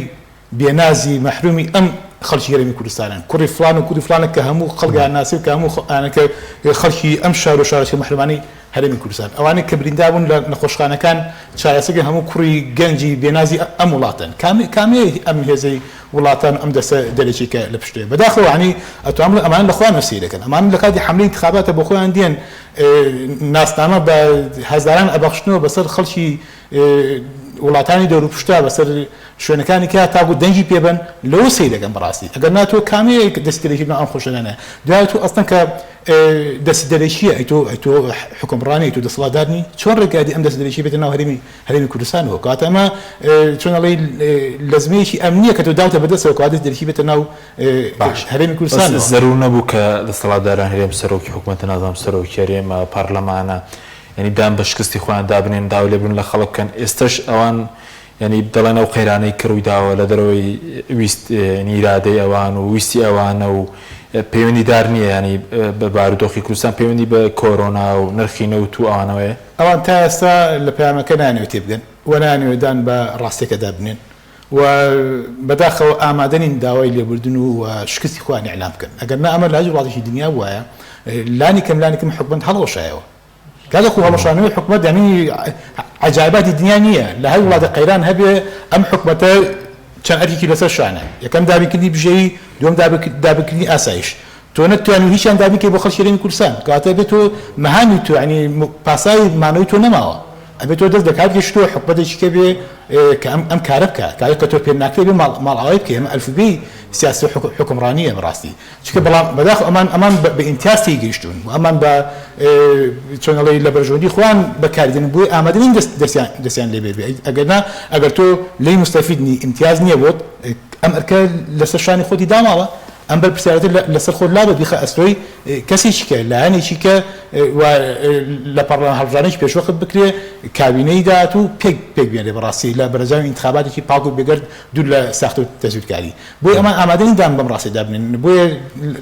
Speaker 3: بێنازی مەحرومی ئەم خەڵکی هەرێمی کوردستانن کوڕی فڵان و کوڕی فڵانە کە هەموو خەڵکیان ناسی و کە هەموو ئانە کە خەڵکی ئەم شار و شارۆچکە مەحرومانەی هەرێمی کوردستان ئەوانەی کە بریندار بوون لە نەخۆشخانەکان چارەسەرکران هەموو کوڕی گەنجی بێنازی ئەم وڵاتەن کامێ کامێ ئەم هێزەی وڵاتان و ئەم دەستە دەرەکی کە لە پشتەوەیە بەداخەوە یانی ئەتوانم بڵێم ئەمانە لە خۆیانەوە سەیر دەکەن ئەمانە لە کاتی حەملەی ئینتخاباتە بۆ خۆیان دێن ناسنامە بە هەزاران ئەبەخشنەوە بەسەر خەڵکی وڵاتانی دەوروپشتا بەسەر شوێنەکانی کە تاکو دەنگی پێ بەن لەوە سەیر دەکەن بەڕاستی ئەگەر نا تۆ کامەیە دەستی دەرەکی بناو ئەم خۆشەگانە دوای تۆ ئەسڵەن کە دەستی دەرەکیە ئەی تۆ ئەی تۆ حوکمڕانی ئەی تۆ دەسەڵاتدار نی چۆن ڕێگادی ئەم دەستی دەرەکی بێتە ناو هەرێمی هەرێمی کوردستانەوە کەواتە ئەمە چۆن ئەڵێی لەزمەیەکی ئەمنیە کە تۆ داوتە بەدەستەوە کەواتە دەستی دەرەکی بێتە ناو
Speaker 1: باش
Speaker 3: هەرێمی کوردستانەوە.
Speaker 1: زەرور نەبوو کە دەسەڵاتداران هەرێم سەرۆکی حکومەتە نازانم سەرۆکی هەرێمە پەڕلەمانە یانی دان بە شکستی خۆیان دابنێن داوای لێبوردن لە خەڵک بکەن ئێستەش ئەوان یانی دەڵێن ئەو قەیرانەی کە ڕوویداوە لە دەرەوەی ویست یانی ئیرادەی ئەوان و ویستی ئەوانە و پەیوەندی دار نییە یانی بە بارودۆخی کوردستان پەیوەندی بە کۆرۆنا و نرخی نەوت و ئەوانەوەیە.
Speaker 3: ئەوان تا ئێستا لە پەیامەکە نایانەوێت تێبگەن و نایانەوێت دان بە ڕاستیەکەدا بنێن و بەداخەوە ئامادە نین داوای لێبوردن و شکستی خۆیان ئیعلان بکەن ئەگەر نا ئەمە لە هیچ وڵاتێکی دنیا بوایە لانی کەم لانی کەم حکومەت هەڵوەشایەوە. کاکە خۆ هەڵوەشانەوەی حکومەت یانی عەجایباتی دنیا نییە لە هەر وڵاتێ قەیران هەبێ ئەم حکومەتە چەند ئەرکێکی لەسەر شانە یەکەم دابینکردنی بژێوی دووەم دابینکردنی ئاسایش تۆ نەتتوانی هیچیان دابین کەی بۆ خەڵکی هەرێمی کوردستان کەواتە ئەبێ تۆ مەهامی تۆ یانی پاساوی مانەوەی تۆ نەماوە ئەبێ تۆ دەست لەکار بکێشیتەوە حکومەتێکی کە بێ کە ئەم ئەم کارە بکا کارێک کە تۆ پێت ناکرێ بێ ماڵئاوای بکەی ئەمە ئەلفوبێی سیاسی و حوکمڕانییە بەڕاستی چونکە بەڵام بەداخەوە ئەمان ئەمان بە ئیمتیاز تێیگەیشتوون و ئەمان بە چۆن ئەڵێی لە بەرژەوەندی خۆیان بەکاری دێنن بۆیە ئامادە نین دەست دەستیان دەستیان لێ بێ ئەگەر نا ئەگەر تۆ لێی موستەفید نی ئیمتیاز نییە بۆت ئەم ئەرکە لەسەر شانی خۆتی داماڵە ئەم بەرپرسیارێتە لەسەر خۆت لابە بیخە ئەستۆی کەسێکی کە لایەنێکی کە و لە پەڕلەمان هەڵبژاردنێکی پێشوەخت بکرێ کابینەی داهاتوو پێک پێک بێنرێ بەڕاستی لە بەرەنجامی ئینتخاباتێکی پاک و بێگەرد دوور لە ساختە و تەزویرکاری بۆیە ئەمان ئامادە نین دان بەم ڕاستیە دابنێن بۆیە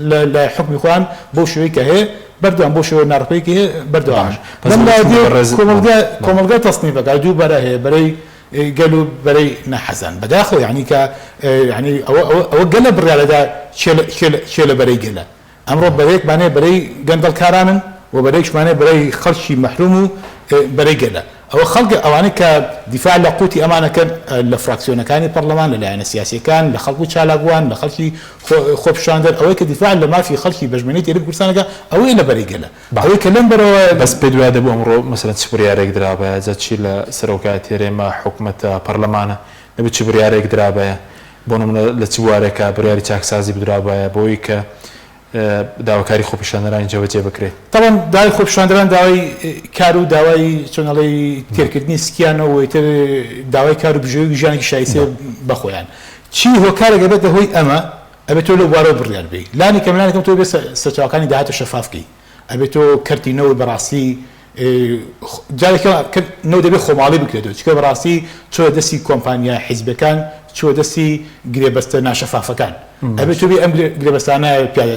Speaker 3: لە لە حوکمی خۆیان بەو شێوەی کە هەیە بەردەوام بەو شێوە ناڕێکەی کە هەیە بەردەوامن
Speaker 1: باش پس
Speaker 3: لەم
Speaker 1: بۆ
Speaker 3: لایە
Speaker 1: چوونی
Speaker 3: دێ
Speaker 1: بەڕێز
Speaker 3: کۆمەڵگە
Speaker 1: بەڵێ
Speaker 3: کۆمەڵگە تەسنیف ئەکا دوو بەرە هەیە بەرەی. گەل و بەرەی ناحەزان. بەداخەوە یانی کە یانی ئەوە ئەوە ئەوە گەلە بڕیارەدا کێ لە کێ لە کێ لە بەرەی گەلە. ئەمڕۆ بەرەیەکمان هەیە بەرەی گەندەڵکارانن و بەرەیەکیشمان هەیە بەرەی خەڵکی مەحروم و بەرەی گەلە. ئەوە خەڵکە ئەوانەی کە دیفاع لە قوتی ئەمان ئەکەن لە فراکسیۆنەکانی پەڕلەمان، لە لایەنە سیاسیەکان، لە خەڵک و چالاکوان، لە خەڵکی خۆپیشاندەر، ئەوەی کە دیفاع لە مافی خەڵکی بەژمێنەی هەرێمی کوردستان ئەکا ئەوەیە لە بەرەی گەلە. ئەوەی کە لەم بەرەوە.
Speaker 1: بەس پێت وایە دەبوو ئەمڕۆ مەسەلەن چ بڕیارێک درابایە جا چی لە سەرۆکایەتی هەرێمە، حکومەتە، پەڕلەمانە، دەبوو چ بڕیارێک درابایە؟ بۆ نمونە لە چ بوارێکا بڕیاری چاکسازی بدرابایە بۆی کە داواکاری خۆپیشاندەرانی جێبەجێ بکرێت؟
Speaker 3: تەبعەن داوای خۆپیشاندەران داوای کار و داوای چۆن ئەڵێی تێرکردنی سکیانە و ئیتر داوای کار و بژێوی و ژیانێکی شایستەیە بە خۆیان. چی هۆکارێک ئەبێتە هۆی ئەمە؟ ئەبێت تۆ لەو بوارەوە بڕیار بەی. لانی کەم لانی کەم تۆ ئەبێت سەرچاوەکانی داهاتت شەفاف کەی. ئەبێت تۆ کەرتی نەوت بەڕاستی جارێکی نەوت دەبێت خۆماڵی بکرێتەوە چونکە بەڕاستی چووە دەستی کۆمپانیا حیزبەکان چووە دەستی گرێبەستە ناشەفافەکان ئەبێت تۆ بێ ئەم گرێبەستانە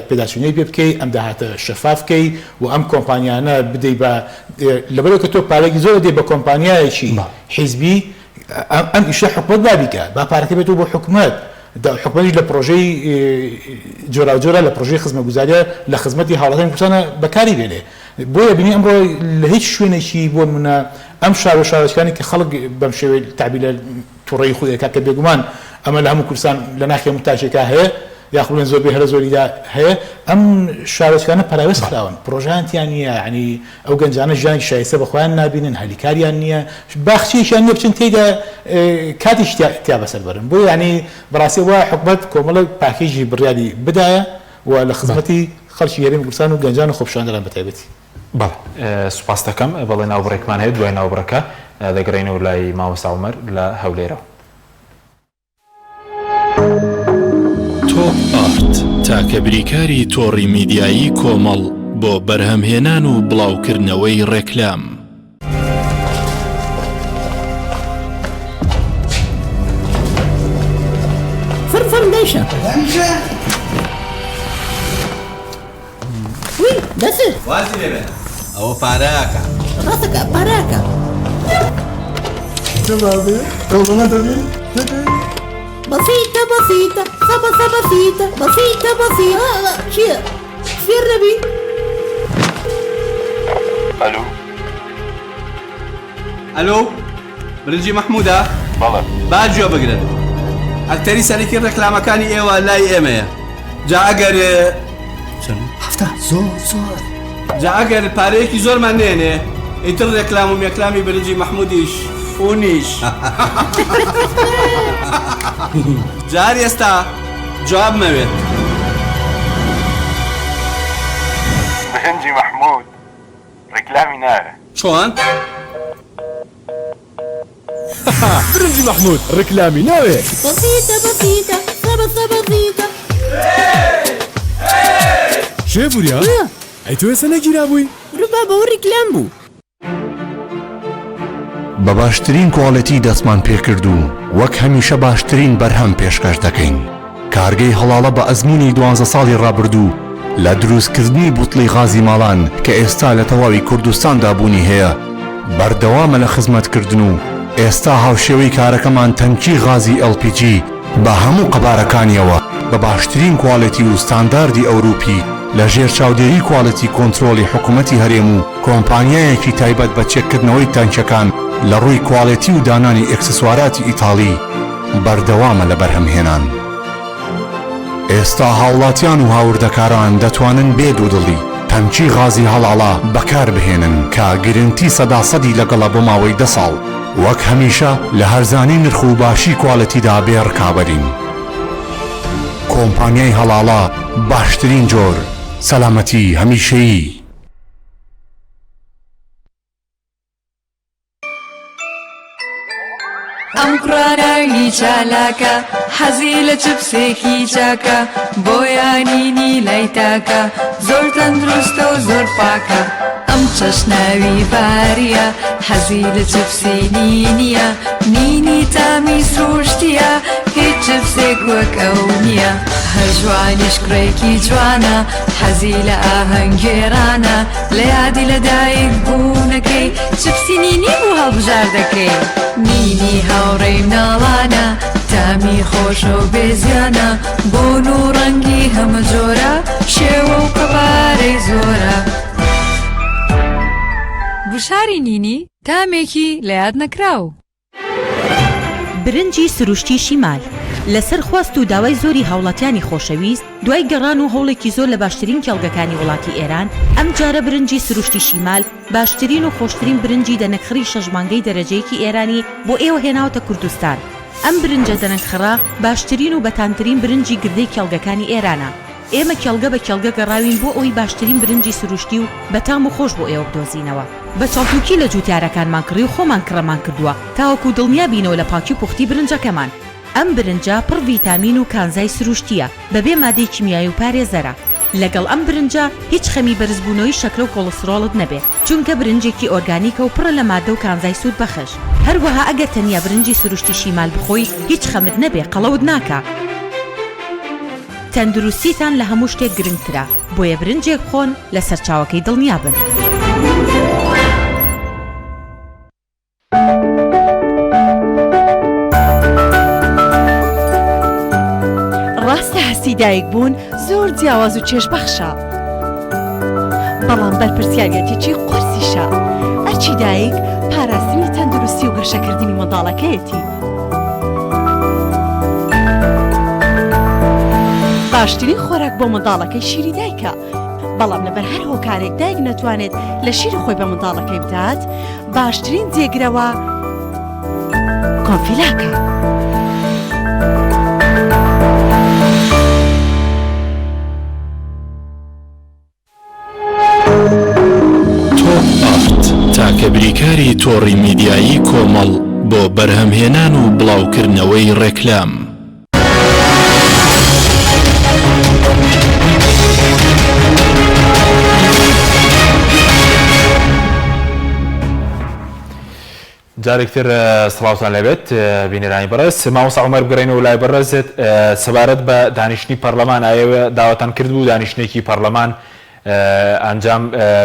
Speaker 3: پێداچوونەی پێ بکەی ئەم داهاتە شەفاف کەی و ئەم کۆمپانیانە بدەی بە لەبەرەوە کە تۆ پارێکی زۆر دەی بە کۆمپانیایەکی حیزبی ئەم ئیشە حکومەت با بیکا با پارەکە بێتەوە بۆ حکومەت حکومەتیش لە پڕۆژەی جۆراوجۆرە لە پڕۆژەی خزمەتگوزاریە لە خزمەتی هاوڵاتیانی کوردستانە بەکاری بێنێ بۆیە بینی ئەمڕۆ لە هیچ شوێنێکی بۆ نمونە ئەم شار و شارۆچکانی کە خەڵک بەم شێوەی تەعبیر لە توڕەیی خۆی ئەکات کە بێگومان ئەمە لە هەموو کوردستان لە ناخی هەموو تاکێکا هەیە یاخود بڵێن زۆربەی هەرە زۆریدا هەیە ئەم شارۆچکانە پەراوێز خراون پڕۆژەیان تیا نییە یانی ئەو گەنجانە ژیانێکی شایستە بە خۆیان نابینن، هەلی کاریان نییە، باخچەیەکیان نییە بچن تێیدا کاتێکی تیا بەسەر بەرن. بۆیە یانی بەڕاستی وایە حکومەت کۆمەڵێک پاکێجی بڕیاری بدایە و لە خزمەتی خەڵکی هەرێمی کوردستان و گەنجان و خۆپیشاندەران بەتایبەتی.
Speaker 1: بەڵێ سوپاست دەکەم. بەڵێ ناوبڕێکمان هەیە، دوای ناوبڕەکە دەگەڕێینەوە لای مامۆستا عومەر لە هەولێرەوە.
Speaker 5: تۆپ ئارت تاکە بریکاری تۆڕی میدیایی کۆمەڵ بۆ بەرهەمهێنان و بڵاوکردنەوەی ڕێکلام.
Speaker 6: فڕ فڕ دایشە. وی دەسر.
Speaker 7: وازی لێ بێنە ئەوە پارەکە.
Speaker 6: ڕاستەکە پارەکە. بەسیتە بەسیتە سەبە سەبە سیتە بەسیتە بەسیتە چییە فێر نەبی؟
Speaker 7: ئەلو ئەلۆ برنجی مەحمودە؟
Speaker 8: بەڵێ.
Speaker 7: با گوێ بگرن ئەکتەری سەرەکی ڕێکلامەکانی ئێوە لای ئێمەیە جا ئەگەر چەند؟
Speaker 6: هەفتا زۆر زۆر.
Speaker 7: جا ئەگەر پارەیەکی زۆرمان نێنێ ئیتر ڕێکلام و مێکلامی برنجی مەحمودیش فونیش. جا هەر ئێستا جواب مەوێت.
Speaker 8: برنجی مەحمود ڕیکلامی ناوێ.
Speaker 7: چۆن؟
Speaker 9: برنجی مەحمود ڕیکلامی ناوێ.
Speaker 6: بەسیتە بەسیتە سەبە سەبە زیتە.
Speaker 9: شێف وریا؟ ئەی تۆ ئێستا نەگیرابووی؟
Speaker 6: ڕوبابە ئەوە ڕیکلام بوو.
Speaker 10: بە باشترین کواڵێتی دەستمان پێکرد و وەک هەمیشە باشترین بەرهەم پێشکەش دەکەین. کارگەی هەڵاڵە بە ئەزموونی دوانزە ساڵی ڕابردوو لە دروستکردنی بوتڵی غازی ماڵان کە ئێستا لە تەواوی کوردستاندا بوونی هەیە بەردەوامە لە خزمەتکردن و ئێستا هاوشێوەی کارەکەمان تەنکی غازی LPG بە هەموو قەبارەکانیەوە بە باشترین کواڵێتی و ستانداردی ئەوروپی لە ژێر چاودێری کواڵێتی کۆنترۆڵی حکومەتی هەرێم و کۆمپانیایەکی تایبەت بە چێککردنەوەی تانکیەکان لە ڕووی کواڵێتی و دانانی ئێکسسواراتی ئیتاڵی بەردەوامە لە بەرهەمهێنان. ئێستا هاوڵاتیان و هاوردەکاران دەتوانن بێ دوودڵی تەنکی غازی هەڵاڵە بەکاربهێنن کە گرنتی سەدا سەدی لەگەڵە بۆ ماوەی دە ساڵ. وەک هەمیشە لە هەرزانی نرخ و باشی کوالێتیدا بێ ڕکابەرین. کۆمپانیای هەڵاڵە باشترین جۆر، سەلامەتی هەمیشەیی.
Speaker 11: ئەم کوڕە ناوی چالاکە حەزی لە چپسێکی چاکە بۆیانینی لای تاکە زۆر تەندروستە و زۆر پاکە ئەم چەشناوی باریە حەزی لە چپسی نینیە نینی تامی سروشتیە هیچ چپسێک وەک ئەو نییە هەر جوانیش کوڕێکی جوانە حەزی لە ئاهەنگگێڕانە لە یادی لەدایک بوونەکەی. ئەکەی چپسی نینی بوو هەڵبژاردەکەی. نینی هاوڕێی مناڵانە تامی خۆشە و بێ زیانە بۆن و ڕەنگی هەمە جۆرە شێوە و قەبارەی زۆرە. گوشاری نینی تامێکی لەیاد نەکراو.
Speaker 12: برنجی سروشتی شیمال، لەسەر خواست و داوای زۆری هاوڵاتیانی خۆشەویست، دوای گەڕان و هەوڵێکی زۆر لە باشترین کێڵگەکانی وڵاتی ئێران، ئەمجارە برنجی سروشتی شیمال باشترین و خۆشترین برنجی دەنەکخڕی شەش مانگەی دەرەجەیەکی ئێرانی بۆ ئێوە هێناوەتە کوردستان. ئەم برنجە دەنەکخڕە باشترین و بەتامترین برنجی گردەی کێڵگەکانی ئێرانە. ئێمە کێڵگە بە کێڵگە گەڕاوین بۆ ئەوەی باشترین برنجی سروشتی و بەتام و خۆش بۆ ئێوە بدۆزینەوە. بە چەڵتوکی لە جوتیارەکانمان کڕی و خۆمان کڕەمان کردووە تاوەکو دڵنیا بینەوە لە پاکی و پوختی برنجەکەمان. ئەم برنجە پڕ ڤیتامین و کانزای سروشتییە بەبێ مادەی کیمیایی و پارێزەرە. لەگەڵ ئەم برنجە هیچ خەمی بەرزبوونەوەی شەکرە و کۆڵسترۆڵت نەبێ چونکە برنجێکی ئۆرگانیکە و پڕە لە مادە و کانزای سوودبەخش. هەروەها ئەگەر تەنیا برنجی سروشتی شیمال بخۆی هیچ خەمت نەبێ قەڵەوت ناکا. تەندروستیتان لە هەموو شتێک گرنگترە، بۆیە برنجێک بخۆن لە سەرچاوەکەی دڵنیابن.
Speaker 13: ڕاستە هەستی دایک بوون زۆر جیاواز و چێژبەخشە، بەڵام بەرپرسیاریەتێکی قورسیشە. ئەرکی دایک پاراستنی تەندروستی و گەشەکردنی منداڵەکەیەتی. باشترین خۆراک بۆ منداڵەکەی شیری دایکە، بەڵام لەبەر هەر هۆکارێک دایک نەتوانێت لە شیری خۆی بە منداڵەکەی بدات، باشترین جێگرەوە کۆنفیلاکە.
Speaker 5: تۆپ ئارت، تاکە بریکاری تۆڕی میدیایی کۆمەڵ بۆ بەرهەمهێنان و بڵاوکردنەوەی ڕێکلام.
Speaker 1: جارێکتر سڵاوتان لێبێت بینەرانی بەڕێز مامۆستا عومەر بگەڕێینەوە لای بەڕێزت سەبارەت بە دانیشتنی پەرلەمان ئایەوە داواتان کردبوو دانیشتنێکی پەرلەمان ئەنجام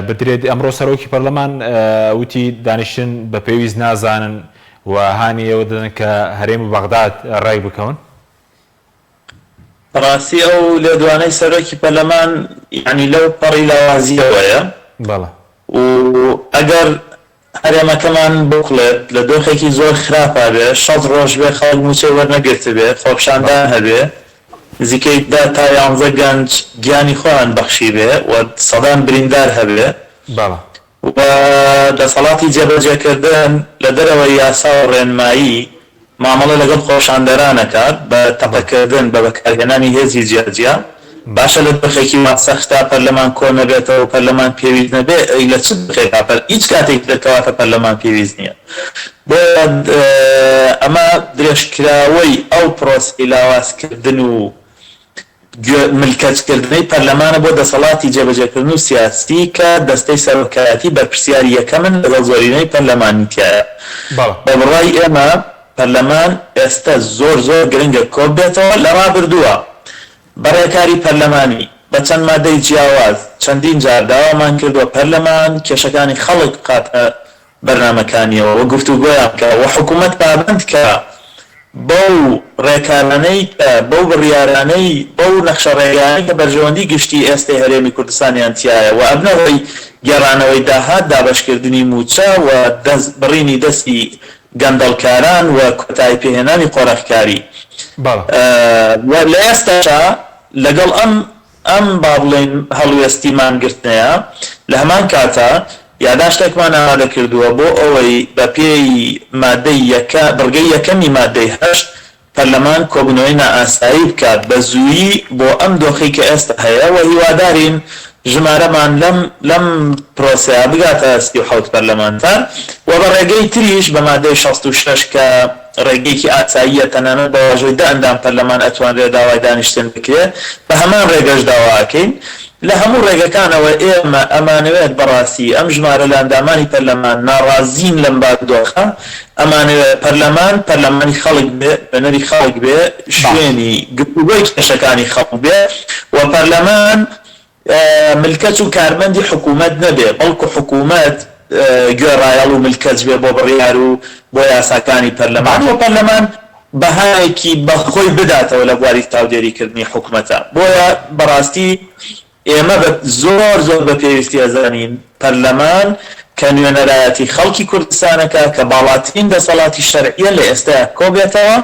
Speaker 1: بدرێت ئەمڕۆ سەرۆکی پەرلەمان وتی دانیشتن بە پێویست نازانن و هانی ئێوە دەدەن کە هەرێم و بەغداد ڕێک بکەون.
Speaker 4: بەڕاستی ئەو لێدوانەی سەرۆکی پەرلەمان یانی لەو پەڕی لاوازیەوەیە
Speaker 1: بەڵێ.
Speaker 4: و ئەگەر هەرێمەکەمان بکوڵێت لە دۆخێکی زۆر خراپا بێ، 60 ڕۆژ بێ خەڵک مووچەی وەرنەگرتبێ، خۆپیشاندان هەبێ، نزیکەی دە تا یانزە گەنج گیانی خۆیان بەخشیبێ و سەدان بریندار هەبێ و دەسەڵاتی جێبەجێکردن لە دەرەوەی یاسا و ڕێنمایی مامەڵە لەگەڵ خۆپیشاندەران ئەکات بە تەقەکردن، بە بەکارهێنانی هێزی جیاجیا، باشە لە دۆخێکی وا سەختا پەرلەمان کۆ نەبێتەوە و پەرلەمان پێویست نەبێ، ئەی لە چ دۆخێکا پەر هیچ کاتێکی تر کەواتە پەرلەمان پێویست نییە. بۆیە ئەمە درێژکراوەی ئەو پرۆسەی لاوازکردن و گوێ ملکەچ کردنەی پەرلەمانە بۆ دەسەڵاتی جێبەجێکردن و سیاسی کە دەستەی سەرۆکایەتی بەرپرسیاری یەکەمن لەگەڵ زۆرینەی پەرلەمانی تیایە. بە بڕوای ئێمە پەرلەمان ئێستە زۆر زۆر گرنگە کۆببێتەوە لە ڕابردووە بە ڕێکاری پەرلەمانی بە چەند مادەی جیاواز چەندین جار داوامان کردووە پەرلەمان کێشەکانی خەڵک بخاتە بەرنامەکانیەوە و گفتوگۆیان بکا و حکومەت پابەند کا بەو ڕێکارانەی کە بەو بڕیارانەی بەو نەخشە ڕێگایانەی کە بەرژەوەندی گشتی ئێستەی هەرێمی کوردستانیان تیایە و ئەبنە هۆی گێڕانەوەی داهات دابەشکردنی مووچە و دەست بڕینی دەستی گەندەڵکاران و کۆتایی پێهێنانی قۆرخکاری و لە ئێستاشا لەگەڵ ئەم ئەم با بڵێین هەڵوێستی مانگرتنەیە، لە هەمان کاتا یاداشتێکمان ئامادە کردووە بۆ ئەوەی بە پێی مادەی یەکە بڕگەی یەکەمی مادەی هەشت پەرلەمان کۆبوونەوەی نائاسایی بکات بە زوویی بۆ ئەم دۆخەی کە ئێستا هەیە و هیوادارین ژمارەمان لەم لەم پرۆسەیە بگاتە 37 پەرلەمانتار و بە ڕێگەی تریش بە مادەی 66 کە ڕێگەیەکی ئاساییە تەنانەت بە واژۆی دە ئەندام پەرلەمان ئەتوانرێ داوای دانیشتن بکرێ، بە هەمان ڕێگەش داوا ئەکەین. لە هەموو ڕێگەکانەوە ئێمە ئەمانەوێت بەڕاستی ئەم ژمارە لە ئەندامانی پەرلەمان ناڕازین لەم بارودۆخە، ئەمانەوێت پەرلەمان پەرلەمانی خەڵک بێ، نوێنەری خەڵک بێ، شوێنی گفتوگۆی کێشەکانی خەڵک بێ و پەرلەمان ملکەچ و کارمەندی حکوومەت نەبێ، بەڵکو حکوومەت. گوێڕایەڵ و ملکەچ بێ بۆ بڕیار و بۆ یاساکانی پەرلەمان و پەرلەمان بەهایەکی بە خۆی بداتەوە لە بواری چاودێریکردنی حکومەتە. بۆیە بەڕاستی ئێمە بە زۆر زۆر بە پێویستی ئەزانین پەرلەمان کە نوێنەرایەتی خەڵکی کوردستان ئەکا کە باڵاترین دەسەڵاتی شەرعیە لە ئێستایا کۆبێتەوە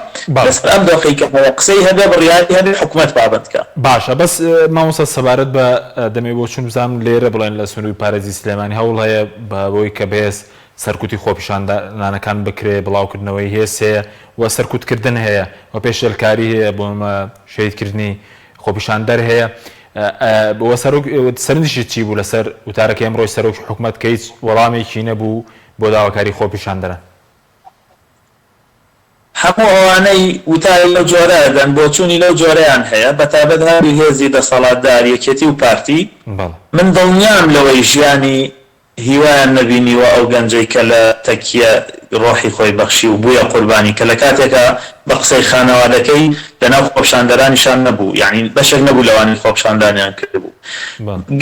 Speaker 4: لەسەر ئەم دۆخەی کە هەیە قسەی هەبێ بڕیاری هەبێ حکومەت پابەند کا.
Speaker 1: باشە بەس مامۆستا سەبارەت بە دەمەوێ بۆچوون بزانم لێرە بڵێن لە سنووری پارێزی سلێمانی هەوڵ هەیە بە بۆی کە بەهێز سەرکوتی خۆپیشاندانەکان بکرێ بڵاوکردنەوەی هێز هەیە و سەرکوتکردن هەیە و پێشێلکاری هەیە بۆ شەهیدکردنی خۆپیشاندەر هەیە و سەرۆک سەرنجیشت چی بوو لەسەر وتارەکەی ئەمڕۆی سەرۆکی حکومەت کە هیچ وەڵامێکی نەبوو بۆ داواکاری خۆپیشاندەران؟
Speaker 4: هەموو ئەوانەی وتاری لەو جۆرە ئەدەن بۆچوونی لەو جۆرەیان هەیە بەتایبەت هەردوو هێزی دەسەڵاتدار یەکێتی و پارتی من دڵنیام لەوەی ژیانی هیوایان نەبینیوە ئەو گەنجەی کە لە تەکیە ڕۆحی خۆی بەخشی و بوویە قوربانی کە لە کاتێکا بە قسەی خانەوادەکەی لە ناو خۆپشاندەرانیشا نەبوو یانی بەشێک نەبوو لەوانەی خۆپشاندانیان کردبوو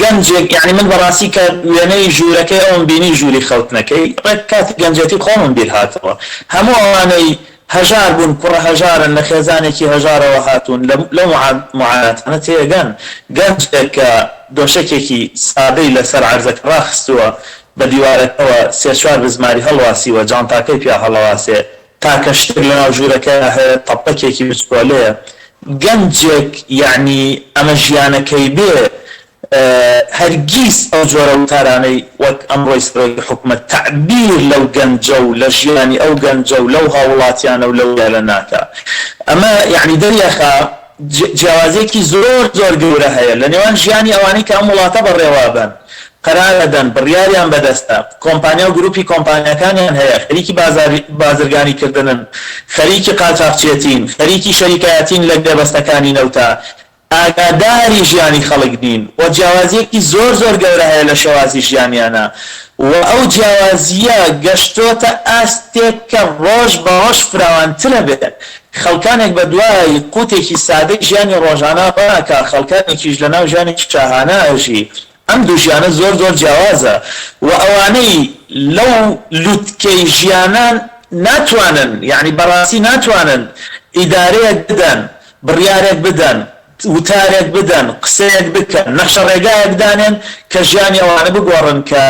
Speaker 4: گەنجێک یانی من بەڕاستی کە وێنەی ژوورەکەی ئەوم بینی ژووری خەوتنەکەی ڕێک کاتی گەنجێتی خۆمم بیر هاتەوە هەموو ئەوانەی هەژار بوون، کوڕە هەژارن، لە خێزانێکی هەژارەوە هاتوون، لەو موعاناتانە تێگەن، گەنجێک کە دۆشەکێکی سادەی لەسەر عەرزەکە ڕاخستووە، بە دیوارەکەوە سێ چوار بزماری هەڵواسیوە، جانتاکەی پیا هەڵەواسێ، تاکە شتێک لەناو ژوورەکەیا هەیە تەپەکێکی بچکۆلەیە، گەنجێک یەعنی ئەمە ژیانەکەی بێ، هەرگیز ئەو جۆرە وتارانەی وەک ئەمڕۆی سەرۆکی حکومەت تەعبیر لەو گەنجە و لە ژیانی ئەو گەنجە و لەو هاووڵاتیانە و لەو گەلە ناکا. ئەمە یەعنی دەریەخا جیاوازییەکی زۆر زۆر گەورە هەیە لە نێوان ژیانی ئەوانەی کە ئەم وڵاتە بەڕێوەئەبەن، قەرار ئەدەن، بڕیاریان بەدەستە، کۆمپانیا و گروپی کۆمپانیاکانیان هەیە، خەریکی بازرگانی کردنن، خەریکی قاچاخچێتین، خەریکی شەریکایەتین لە گرێبەستەکانی نەوتا، ئاگاداری ژیانی خەڵک نین و جیاوازییەکی زۆر زۆر گەورە هەیە لە شێوازی ژیانیانا و ئەو جیاوازییە گەشتۆتە ئاستێک کە ڕۆژ بە ڕۆژ فراوانترەبێ، خەڵکانێک بە دوای قوتێکی سادەی ژیانی ڕۆژانە ڕاکا خەڵکانێکیش لە ناو ژیانێکی شاهانە ئەژی، ئەم دوو ژیانە زۆر زۆر جیاوازە و ئەوانەی لەو لوتکەی ژیانان ناتوانن یانی بەڕاستی ناتوانن ئیدارەیەک بدەن بڕیارێک بدەن، وتارێک بدەن، قسەیەک بکەن، نەخشەڕێگایەک دانێن کە ژیانی ئەوانە بگۆڕن کە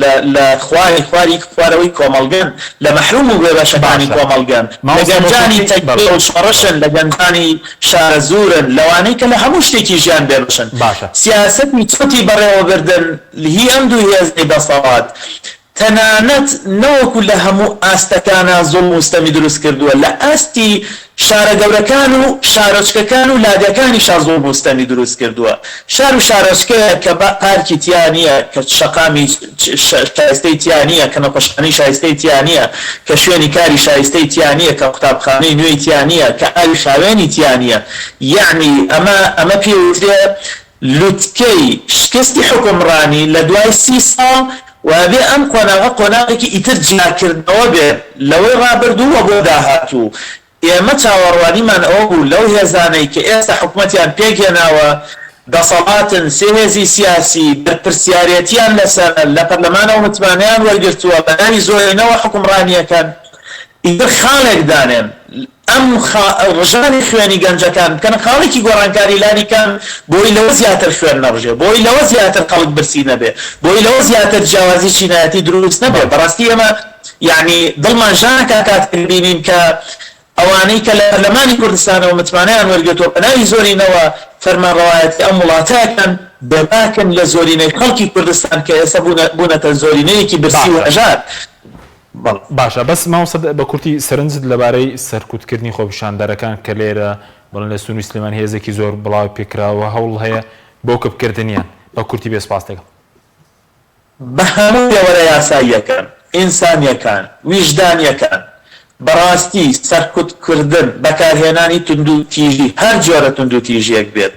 Speaker 4: لە لە خواری خواری خوارەوەی کۆمەڵگەن، لە مەحروم و بێبەشەکانی
Speaker 1: باشە
Speaker 4: کۆمەڵگەن، لە
Speaker 1: مامۆستا
Speaker 4: گەنجانی
Speaker 1: بۆچوونی
Speaker 4: تەکیە
Speaker 1: بەڵێ
Speaker 4: و شۆڕشن، لە گەنجانی شارەزوورن، لەوانەی کە لە هەموو شتێکی ژیان بێبەشن.
Speaker 1: باشە.
Speaker 4: سیاسەتی چەوتی بەڕێوەبردن هی ئەم دوو هێزەی دەسەڵات تەنانەت نەوەکو لە هەموو ئاستەکانا زوڵم و ستەمی دروست کردووە، لە ئاستی شارە گەورەکان و شارۆچکەکان و لادێکانیشا زوڵم و ستەمی دروست کردووە. شار و شارۆچکەیەک کە پارکی تیا نییە، کە شەقامی شایستەی تیا نییە، کە نەخۆشخانەی شایستەی تیا نییە، کە شوێنی کاری شایستەی تیا نییە، کە قوتابخانەی نوێی تیا نییە، کە ئاوی خاوێنی تیا نییە، یەعنی ئەمە ئەمە پێی وترێ لوتکەی شکستی حوکمڕانی لە دوای سی ساڵ و ئەبێ ئەم قۆناغە قۆناغێکی ئیتر جیاکردنەوە بێت لەوەی ڕابردوو و بۆ داهاتوو. ئێمە چاوەڕوانیمان ئەوە بوو لەو هێزانەی کە ئێستا حکومەتیان پێکهێناوە، دەسەڵاتن، سێ هێزی سیاسی، بەرپرسیارێتیان لەسەرە، لە پەرلەمانەوە متمانەیان وەرگرتووە، بە ناوی زۆرینەوە حوکمڕانییەکەن، ئیتر خاڵێک دانێن، ئەم ڕژانی خوێنی گەنجەکان بکەنە خاڵێکی گۆڕانکاری لانی کەم بۆی لەوە زیاتر خوێن نەڕژێ، بۆی لەوە زیاتر خەڵک برسی نەبێ، بۆی لەوە زیاتر جیاوازی چینایەتی دروست نەبێ. بەڕاستی ئێمە یەعنی دڵمان ژانەکا کاتێک بینین کە ئەوانەی کە لە پەرلەمانی کوردستانەوە متمانەیان وەرگرتووە بە ناوی زۆرینەوە فەرمانڕەوایەتی ئەم وڵاتە ئەکەن، بێباکن لە زۆرینەی خەڵکی کوردستان کە ئێستا بوونەتە زۆرینەیەکی برسی و
Speaker 1: باشە.
Speaker 4: هەژار. بەڵێ.
Speaker 1: باشە بەس مامۆستا بە کورتی سەرنجت لەبارەی سەرکوتکردنی خۆپیشاندەرەکان کە لێرە بڵێن لە سنووری سلێمانی هێزێکی زۆر بڵاوی پێکراوە هەوڵ هەیە بۆ کپکردنیان بە کورتی بێ سپاست دەکەم.
Speaker 4: بە هەموو پێوەرە یاساییەکان، ئینسانیەکان، ویژدانیەکان، بەڕاستی سەرکوتکردن، بەکارهێنانی توندوتیژی، هەر جۆرە توندوتیژیەک بێت،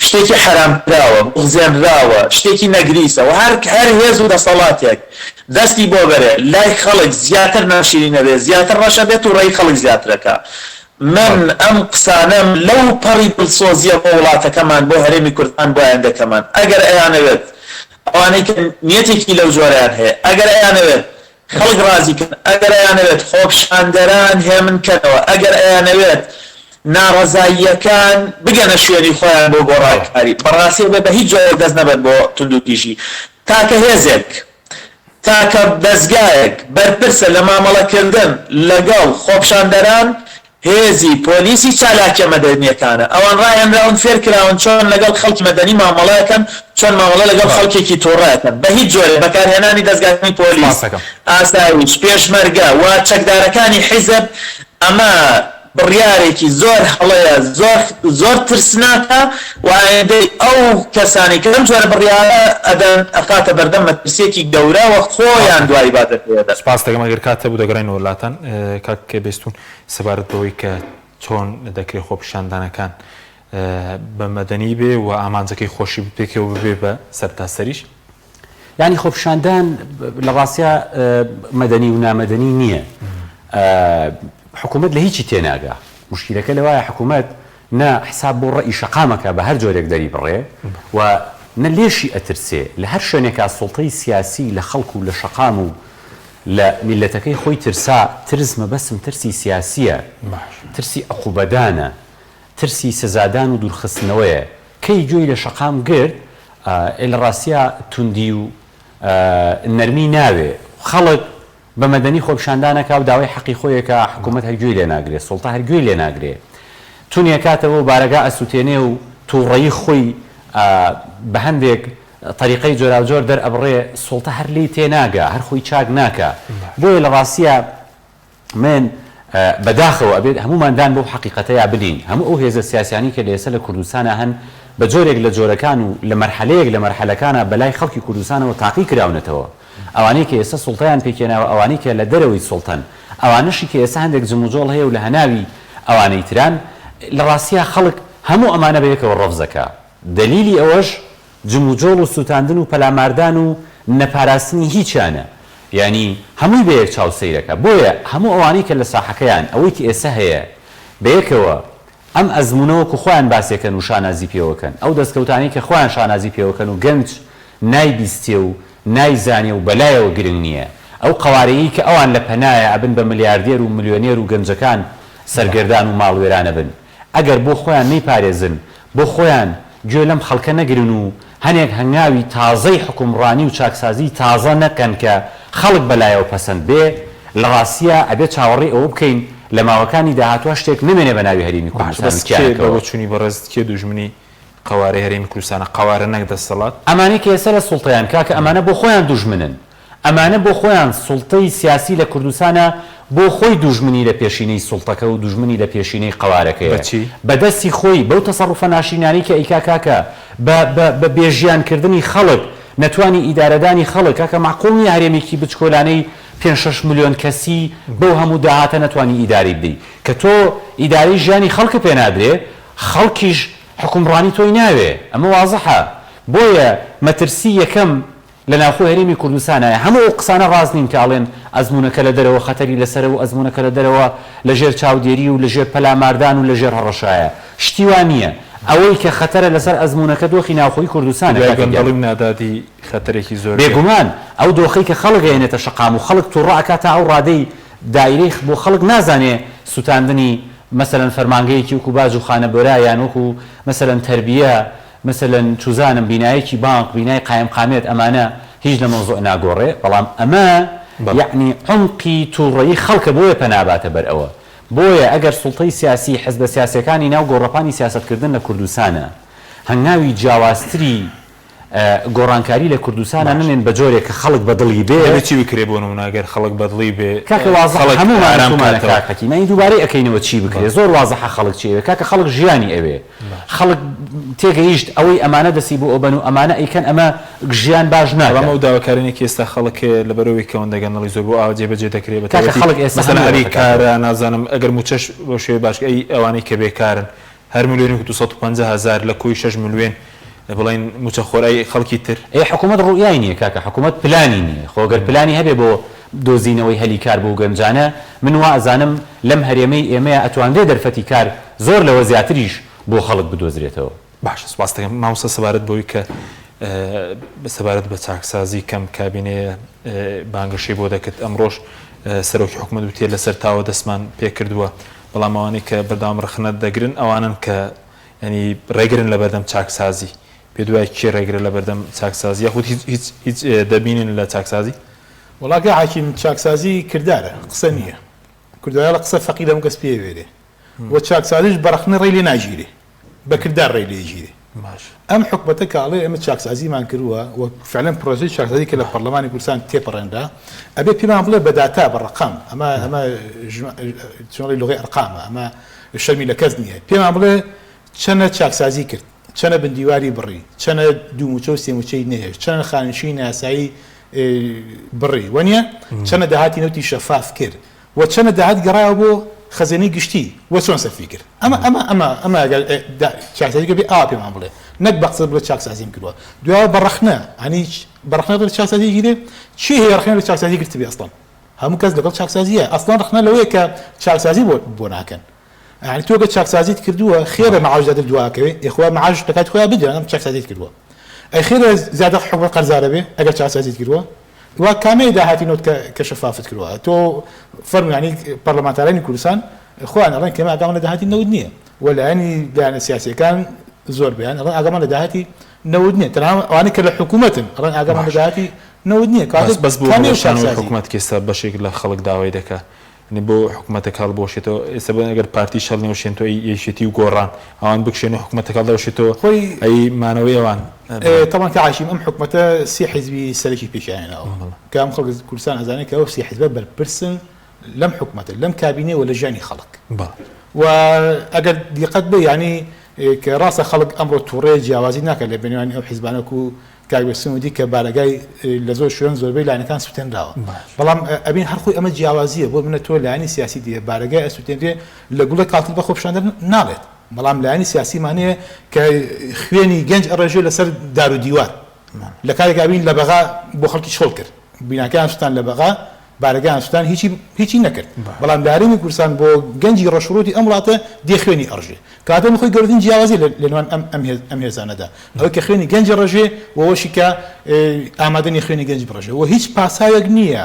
Speaker 4: شتێکی حەرامکراوە، بوغزێنراوە، شتێکی نەگریسە و هەر هەر هێز و دەسەڵاتێک دەستی بۆ بەرێ لای خەڵک زیاتر ناشیرینە بێ، زیاتر ڕەشە بێ، توڕەیی خەڵک زیاترەکا. من ئەم قسانەم لەو پەڕی دڵسۆزیە بۆ وڵاتەکەمان، بۆ هەرێمی کوردستان، بۆ ئایندەکەمان. ئەگەر ئەیانەوێت. ئەوانەی کە نیەتێکی لەو جۆرەیان هەیە ئەگەر ئەیانەوێت خەڵک ڕازی کەن، ئەگەر ئەیانەوێت خۆپشاندەران هێمن کەنەوە، ئەگەر ئەیانەوێت ناڕەزاییەکان بگەنە شوێنی خۆیان بۆ گۆڕانکاری، بەڕاستی ئەبێ بە هیچ جۆرێک دەست نەبەن بۆ توندوتیژی. تاکە هێزێک، تاکە دەزگایەک بەرپرسە لە مامەڵەکردن لەگەڵ خۆپشاندەران، هێزی پۆلیسی چالاکیە مەدەنیەکانە، ئەوان ڕاهێنراون فێرکراون چۆن لەگەڵ خەڵکی مەدەنی مامەڵە ئەکەن، چۆن مامەڵە لەگەڵ خەڵکێکی توڕە ئەکەن، بە هیچ جۆرێک بەکارهێنانی دەزگاکانی پۆلیس، ئاسایش، پێشمەرگە و چەکدارەکانی حیزب ئەمە بڕیارێکی زۆر هەڵەیە، زۆر زۆر ترسناکە و ئایندەی ئەو کەسانەی کە لەم جۆرە بڕیارە ئەدەن ئەخاتە بەردەم مەترسیەکی گەورە و خۆیان دوایی باجەکەی ئەدەن.
Speaker 1: سوپاست دەکەم ئەگەر کات هەبوو دەگەڕێینەوە لاتان کاک بێستون. سەبارەت بەوەی کە چۆن دەکرێ خۆپیشاندانەکان بە مەدەنی بێ و ئامانجەکەی خۆشی بپێکێ و ببێ بە سەرتاسەریش.
Speaker 2: یانی خۆپیشاندان لە ڕاستیا مەدەنی و نامەدەنی نییە. حکوومەت لە هیچی تێناگا. موشکیلەکە لەوایە حکوومەت نە حساب بۆ ڕەئی شەقام ئەکا بە هەر جۆرێک دەریبڕێ و نە لێشی ئەترسێ. لە هەر شوێنێکا سوڵتەی سیاسی لە خەڵک و لە شەقام و لە میللەتەکەی خۆی ترسا، ترس مەبەستم ترسی سیاسییە، ترسی عقوبەدانە، ترسی سزادان و دوورخستنەوەیە، کەی گوێی لە شەقام گرت، ئێ لە ڕاستیا توندی و نەرمی ناوێ، خەڵک بە مەدەنی خۆپیشاندان ئەکا و داوای حەقی خۆی ئەکا، حکوومەت هەر گوێی لێ ناگرێ، سوڵتە هەر گوێی لێ ناگرێ، تونی ئەکاتەوە و بارەگا ئەسووتێنێ و تووڕەیی خۆی بە هەندێک تەریقەی جۆراوجۆر دەرئەبڕێ، سوڵتە هەر لێی تێناگا، هەر خۆی چاک ناکا. بۆیە لە ڕاستیا من بە داخەوە ئەبێت هەموومان دان بەو حەقیقەتەیا بنێین، هەموو ئەو هێزە سیاسیانەی کە لە ئێستا لە کوردستانا هەن بە جۆرێک لە جۆرەکان و لە مەرحەلەیەک لە مەرحەلەکانا بە لای خەڵکی کوردستانەوە تاقی کراونەتەوە. ئەوانەی کە ئێستا سوڵتەیان پێکهێناوە، ئەوانەی کە لە دەرەوەی سوڵتەن، ئەوانەشی کە ئێستا هەندێک جموجۆڵ هەیە و لە هەناوی ئەوانەی تران، لە ڕاستیا خەڵک هەموو ئەمانە بە یەکەوە ڕەفز ئەکا. دەلیلی ئەوەش جموجۆڵ و سوتاندن و پەلاماردان و نەپاراستنی هیچیانە یانی هەمووی بە یەک چاو سەیرەکە بۆیە هەموو ئەوانەی کە لە ساحەکەیان ئەوەی کە ئێسە هەیە بەیەکەوە ئەم ئەزموونە وەکو خۆیان باسێکەن و شانازی پێوەکەن ئەو دەستکەوتانەی کە خۆیان شانازی پێوەکەن و گەنج نایبیستێ و نایزانێ و بەلایەوە گرنگ نییە ئەو قەوارەیەی کە ئەوان لە پەنایە ئەبن بە ملیاردێر و ملیۆنێر و گەنجەکان سەرگەردان و ماڵوێران ئەبن ئەگەر بۆ خۆیان نەیپارێزن، بۆ خۆیان گوێ لەم خەڵکە نەگرن و هەنێک هەنگاوی تازەی حوکمڕانی و چاکسازیی تازە نەکەن کە خەڵک بە لایەوە پەسەند بێ، لە ڕاستیا ئەبێ چاوەڕێی ئەوە بکەین لە ماوەکانی داهاتووا شتێک نەمێنێ بە ناوی هەرێمی
Speaker 1: باشە
Speaker 2: کوردستان
Speaker 1: بەس
Speaker 2: و
Speaker 1: کێ بە
Speaker 2: کیانەکەوە.
Speaker 1: بۆچوونی بەڕێزت کێ دوژمنی قەوارەی هەرێمی کوردستانە؟ قەوارە نەک دەسەڵات؟
Speaker 2: ئەمانەی کە ئێستا لە سوڵتەیان کاکە ئەمانە بۆ خۆیان دوژمنن. ئەمانە بۆ خۆیان سوڵتەی سیاسی لە کوردستانا بۆ خۆی دوژمنی لە پێشینەی سوڵتەکە و دوژمنی لە پێشینەی قەوارەکەیە
Speaker 1: بە چی؟
Speaker 2: بە دەستی خۆی بەو تەسەڕوفە ناشرینانەی کە ئەیکا کاکە بە بە بە بێ ژیان کردنی خەڵک نەتوانی ئیدارەدانی خەڵک کاکە مەعقوڵ نیە هەرێمێکی بچکۆلانەی پێنج شەش ملیۆن کەسی بەو هەموو داهاتە نەتوانی ئیدارەی بدەی کە تۆ ئیدارەی ژیانی خەڵکت پێ نادرێ خەڵکیش حوکمڕانی تۆی ناوێ ئەمە وازحە بۆیە مەترسی یەکەم لە ناوخۆی هەرێمی کوردستانایە هەموو ئەو قسانە ڕاست نین کە ئەڵێن ئەزموونەکە لە دەرەوە خەتەری لەسەرە و ئەزموونەکە لە دەرەوە لە ژێر چاودێری و لە ژێر پەلاماردان و لە ژێر هەڕەشایە. شتی وا نییە. ئەوەی کە خەتەرە لەسەر ئەزموونەکە دۆخی ناوخۆی کوردستانە
Speaker 1: دوای
Speaker 2: کاکە گیان.
Speaker 1: گەندەڵی و نادادی خەتەرێکی زۆر بێ.
Speaker 2: بێگومان ئەو دۆخەی کە خەڵک ئەیەنێتە شەقام و خەڵک توڕە ئەکا تا ئەو ڕادەی دایرەی بۆ خەڵک نازانێ سوتاندنی مەسەلەن فەرمانگەیەکی وەکو باج و خانەبۆرا یان وەکو مەسەلەن تەربیە مەسەلەن چوزانم بینایەکی بانق بینای قایمقامیەت ئەمانە هیچ لە مەوزوع ناگۆڕێ بەڵام ئەمە یەعنی عومقی توڕەیی خەڵکە بۆیە پەنا باتە بەر ئەوە بۆیە ئەگەر سوڵتەی سیاسی حزبە سیاسیەکانی ناو گۆڕەپانی سیاسەتکردن لە کوردستانا هەنگاوی جیاوازتری گۆڕانکاری لە کوردستانا نەنێن بە جۆرێک کە خەڵک بە دڵی بێ.
Speaker 1: دەبێ چی بکرێ بۆ نمونە گەر خەڵک بە دڵی بێ
Speaker 2: کاکە وازحە
Speaker 1: خەڵک
Speaker 2: هەموومان
Speaker 1: ئارام
Speaker 2: وتومانە
Speaker 1: کاتەوە.
Speaker 2: کاک حەکیم ئەی دووبارەی ئەکەینەوە چی بکرێ زۆر وازحە خەڵک چی ئەوێ کاکە خەڵک ژیانی ئەوێ خەڵک تێگەیشت ئەوەی ئەمانە دەسی بۆ ئەبەن و ئەمانە ئەیکەن ئەمە ژیان باش
Speaker 1: بەڵام
Speaker 2: ناکا.
Speaker 1: ئەو داواکاریانەی کە ئێستا خەڵک هەیە لەبەرئەوەی کە ئەوەندە گەندەڵی زۆر بوو ئاوا جێبەجێ دەکرێ بە
Speaker 2: کاکە
Speaker 1: تایبەتی
Speaker 2: خەڵک ئێستا
Speaker 1: مەسەلەن
Speaker 2: هەمووی
Speaker 1: هەلی
Speaker 2: ڕەت ئەکاتەوە.
Speaker 1: کارە نازانم ئەگەر مووچەش بەو شێوەیە باش ئەی ئەوانەی کە بێکارن هەر ملیۆنێک و 250 هەزار لە کۆی شەش ملوێن بڵێین مووچەخۆر ئەی خەڵکی تر؟
Speaker 2: ئێ حکومەت ڕوئیای نیە کاکە حکومەت پلانی نیە خۆ گەر پلانی هەبێ بۆ دۆزینەوەی هەلی کار بۆ گەنجانە من وا ئەزانم لەم هەرێمەی ئێمەیا ئەتوانرێ دەرفەتی کار زۆر لەوە زیاتریش بۆ خەڵک بدۆزرێتەوە.
Speaker 1: باشە سوپاست دەکەم مامۆستا سەبارەت بەوەی کە. سەبارەت بە چاکسازی کەم کابینەیە بانگەشەی بۆ دەکرد، ئەمڕۆش سەرۆکی حکومەت وتیە لەسەر تاوە دەستمان پێکردووە، بەڵام ئەوانەی کە بەردەوام ڕەخنە دەگرن ئەوانەن کە یانی ڕێگرن لەبەردەم چاکسازی، پێت وایە کێ ڕێگرە لەبەردەم چاکسازی یاخود هیچ هیچ هیچ دەبینن لە چاکسازی؟
Speaker 3: وەڵا کاک حەکیم چاکسازی کردارە قسە نییە، کوردەواری قسە فەقیرە هەموو کەس پێی ئەوێرێ و چاکسازیش بە ڕەخنە ڕێی لێ ناگیرێ بە کردار ڕێی لێ ئەگیرێ. ئەم حکومەتە کە ئەڵێ ئێمە چاکسازیمان کردووە و فعلەن پرۆسەی چاکسازی کە لە پەرلەمانی کوردستان تێپەڕێنرا ئەبێ پێمان بڵێ بە داتا بە ڕەقەم ئەمە ئەمە چۆن لغەی ئەرقامە ئەمە شەرمی لە کەس نییە پێمان بڵێ چەنە چاکسازی کرد چەنە بندیواری بڕی چەنە دوو موچە و سێ موچەی نەهێشت چەنە خانەنشینی نایاسایی بڕی وەنیە چەنە داهاتی نەوتی شەفاف کرد و چەنە داهات گەڕایەوە بۆ خەزێنەی گشتی و چۆن سەرفی کرد ئەمە ئەمە ئەمە ئەمە ئەگەر چاکسازی کردبێ ئاوا پێمان بڵێ نەک بە قسە بڵێ چاکسازیم کردووە دوایەوە بە ڕەخنە هەنی بە ڕەخنە دەڵێ چاکسازی گیرێ چی هەیە ڕەخنە لە چاکسازی گرتبێ ئەسڵەن هەموو کەس لەگەڵ چاکسازیە ئەسڵەن ڕەخنە لەوەیە کە چاکسازی بۆ بۆ ناکەن یانی تۆ گەر چاکسازیت کردووە خێرە معاش زیاتر دواکەوێ ئێ خوا معاش لە کاتی خۆیا بدە ئەم چاکسازیت کردووە ئەی خێرە زیاتر حکومەت قەرزارە بێ ئەگەر چاکسازیت کردووە وا کامەیە داهاتی نەوت کە کە شەفافت کردووە تۆ فەرموو یانی پەرلەمانتارانی کوردستان خۆیان ئەڵێن کە ئێمە ئاگامان لە داهاتی نەوت نییە و لایەنی لایەنە سیاسیەکان زۆربەیان ئەڵێن ئاگامان لە داهاتی نەوت نییە تەنها ئەوانەی کە لە حکوومەتن ئەڵێن ئاگامان لە داهاتی نەوت نییە کەواتە
Speaker 1: بەس بەس بۆ
Speaker 3: کامەیە
Speaker 1: هەڵوەشانەوەی
Speaker 3: چاکسازی؟
Speaker 1: حکومەت کە ئێستا بەشێک لە خەڵک داوای دەکا یانی بۆ حکومەتەکە هەڵبوەشێتەوە ئێستا بڵێن ئەگەر پارتیش هەڵنەوەشێنتەوە ئەی یەکێتی و گۆڕان ئەوان بکشێن و حکومەتەکە هەڵدەوەشێتەوە
Speaker 3: خۆی
Speaker 1: ئەی مانەوەی ئەوان بڵێن.
Speaker 3: تەبعەن کاک هاشم ئەم حکومەتە سێ حیزبی سەرەکی پێکیان هێناوە کە ئەم خەڵک کوردستان ئەزانێت کە ئەو سێ حیزبە بەرپرسن لەم حکومەتە لەم کابینەیە و لە ژیانی خەڵک و ئەگەر دیقەت بێ یانی کە ڕاستە خەڵک ئەمڕۆ توڕەیە جیاوازی ناکات لە بێنوانی ئەو حیزبانە وەکو کاک بێستون وتی کە بارەگای لە زۆر شوێن زۆربەی لایەنەکان سوتێنراوە بەڵام ئەبین هەر خۆی ئەمە جیاوازیە بۆ منە تۆ لایەنی سیاسی دیە بارەگای ئەسوتێنرێ لە گوڵە کاڵتر بە خۆپیشاندەر ناڵێت بەڵام لایەنی سیاسیمانەیە کە خوێنی گەنج ئەڕێژێ لەسەر دار و دیوار لە کاتێکا بین لە بەغا بۆ خەڵکی چۆڵ کرد بیناکەیان سوتان لە بەغا بارەگایان سوتان هیچی هیچی نەکرد بەڵام لە هەرێمی کوردستان بۆ گەنجی ڕەشوڕوتی ئەم وڵاتە دێ خوێنی ئەڕژێ کەواتە من خۆی گەورەترین جیاوازی لە نێوان ئەم ئەم هێز ئەم هێزانەدا ئەوەی کە خوێنی گەنج ڕژێ و ئەوەشی کە ئامادە نیە خوێنی گەنج بڕژێ و هیچ پاساوێک نییە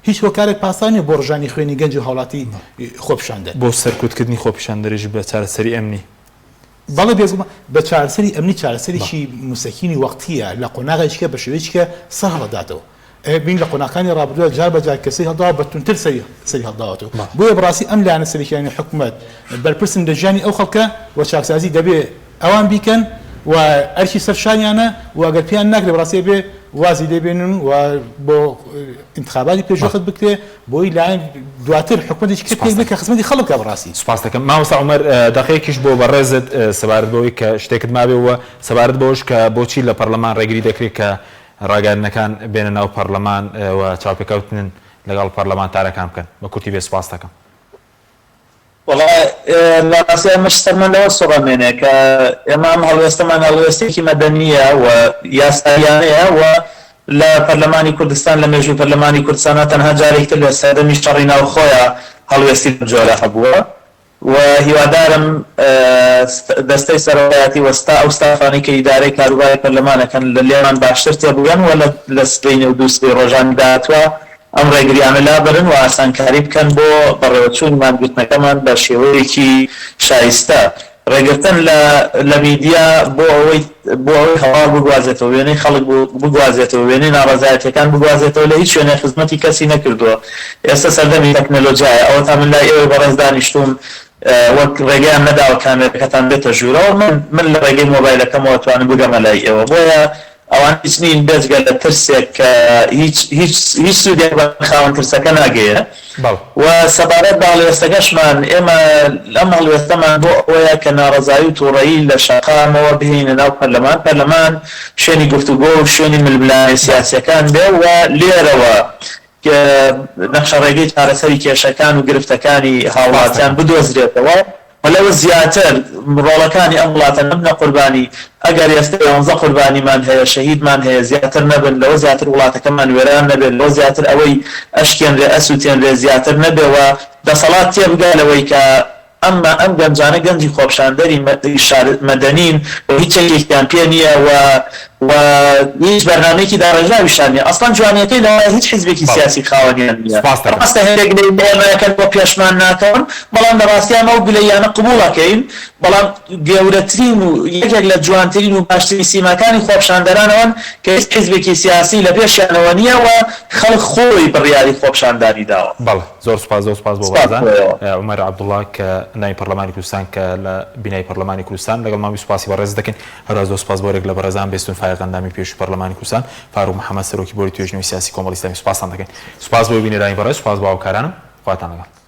Speaker 3: هیچ هۆکارێک پاساو نیە بۆ ڕژانی خوێنی گەنج و هاوڵاتی خۆپیشاندەر.
Speaker 1: بۆ سەرکوتکردنی خۆپیشاندەریش بە چارەسەری ئەمنی.
Speaker 3: بەڵێ بێگومان بە چارەسەری ئەمنی چارەسەرێکی موسەکینی وەقتییە لە قۆناغێکی کە بە شێوەیەکی کە سەر هەڵەداتەوە. بین لە قۆناغەکانی ڕابردوودا جار بە جار کە سەری هەڵداوە بە توندتر سەری سەری هەڵداوەتەوە. بۆیە بەڕاستی ئەم لایەنە سەرەکییانەی حکومەت بەرپرسن لە ژیانی ئەو خەڵکە و چاکسازی دەبێ ئەوان بیکەن و ئەرکی سەر شانیانە و ئەگەر پێیان ناکرێ بەڕاستی ئەبێ وازی لێ بێنن و بۆ ئینتخاباتی پێشوەخت بکرێ بۆی لایەن دواتر حکومەتێکی کە پێک بێ کە خزمەتی خەڵک بکا بەڕاستی.
Speaker 1: سوپاست دەکەم مامۆستا عومەر، دەقەیەکیش بۆ بەڕێزت سەبارەت بەوەی کە شتێکت مابێ و سەبارەت بەوەش کە بۆچی لە پەڕلەمان ڕێگری دەکرێ کە ڕاگەیاندنەکان بێنە ناو پەڕلەمان و چاوپێکەوتن لەگەڵ پەڕلەمانتارەکان بکەن. بە کورتی بێ سوپاست دەکەم.
Speaker 4: وەڵا لە ڕاستیا ئەمەش سەرمان لەوە سوڕەمێنێ کە ئێمە ئەم هەڵوێستەمان هەڵوێستێکی مەدەنییە و یاساییانەیە و لە پەرلەمانی کوردستان لە مێژووی پەرلەمانی کوردستانا تەنها جارێکی تر لە سەردەمی شەڕی ناوخۆیا هەڵوێستی لەم جۆرە هەبووە و هیوادارم دەستەی سەرۆکایەتی و ستا ئەو ستافانەی کە ئیدارەی کاروباری پەرلەمان ئەکەن لە لێمان باشتر تێبگەن و لە سبەینێ و دووسبەی ڕۆژانی داهاتووا ئەم ڕێگریانە لابەرن و ئاسانکاری بکەن بۆ بەڕێوەچوونی مانگرتنەکەمان بە شێوەیەکی شایستە. ڕێگرتن لە لە میدیا بۆ ئەوەی بۆ ئەوەی هەواڵ بگوازێتەوە، وێنەی خەڵک بگوازێتەوە، وێنەی ناڕەزایەتییەکان بگوازێتەوە لە هیچ شوێنێک خزمەتی کەسی نەکردووە. ئێستا سەردەمی تەکنەلۆجیایە، ئەوەتا من لای ئێوەی بەڕێز دانیشتووم وەک ڕێگەیان نەداوە کامێرەکەتان بێتە ژوورەوە، من من لە ڕێگەی مۆبایلەکەمەوە ئەتوانم بگەمە لای ئێوە. بۆیە ئەوان هیچ نین بێجگە لە ترسێک کە هیچ هیچ هیچ سوودێک بە خاوەن ترسەکە ناگەیەنێ. و سەبارەت بە هەڵوێستەکەشمان، ئێمە ئەم هەڵوێستەمان بۆ ئەوەیە کە ناڕەزایی و تووڕەیی لە شەقامەوە بهێنینە ناو پەرلەمان، پەرلەمان شوێنی گفتوگۆ و شوێنی ململانێ سیاسییەکان بێ و لێرەوە نەخشەڕێگەی چارەسەری کێشەکان و گرفتەکانی هاوڵاتیان بدۆزرێتەوە و لەوە زیاتر ڕۆڵەکانی ئەم وڵاتە نەبنە قوربانی، ئەگەر ئێستا یانزە قوربانیمان هەیە، شەهیدمان هەیە، زیاتر نەبن، لەوە زیاتر وڵاتەکەمان وێران نەبێت، لەوە زیاتر ئەوەی ئەشکێنرێ، ئەسوتێنرێ زیاتر نەبێ و دەسەڵات تێبگا لەوەی کە ئەمما ئەم گەنجانە گەنجی خۆپشاندەری مەدەنین و هیچ چەکێکیان پێ نییە و. و هیچ بەرنامەیەکی داڕێژراویشیان نیە ئەسڵەن جوانیەکەی لەوەیە هیچ حیزبێکی
Speaker 1: بەڵێ
Speaker 4: سیاسی خاوەنیان نیە
Speaker 1: سوپاست دەکەم.
Speaker 4: ڕاستە هێندێک گلەیی لە ئێمە ئەکەن بۆ پێشمان ناکەون بەڵام لە ڕاستیا ئەمە ئەو گلەییانە قبوڵ ئەکەین بەڵام گەورەترین و یەکێک لە جوانترین و باشترین سیماکانی خۆپشاندەران ئەوەن کە هیچ حیزبێکی سیاسی لە پێشیانەوە نیە و خەڵک خۆی بڕیاری خۆپشاندانی داوە.
Speaker 1: بەڵێ زۆر سوپاس زۆر سوپاس بۆ
Speaker 4: سپاس
Speaker 1: بەڕێزان
Speaker 4: بۆ ئێوە.
Speaker 1: عومەر عەبدوڵا کە ئەندامی پەڕلەمانی کوردستان کە لە بینای پەڕلەمانی کوردستان لەگەڵمان بووی سوپاسی بەڕێزت دەکەین. هەروەها زۆر سوپاس بۆ هەریەک لە بەڕێزان بێستون فایەق ئەندامی پێشووی پەڕلەمانی کوردستان، فاروق محەمەد سەرۆکی بۆردی توێژینەوەی سیاسی کۆمەڵی ئیسلامی سوپاستان دەکەین. سوپاس بۆ بینەرانی بەڕێز، سوپاس بۆ هاوکارانم. خواتان لەگەڵ.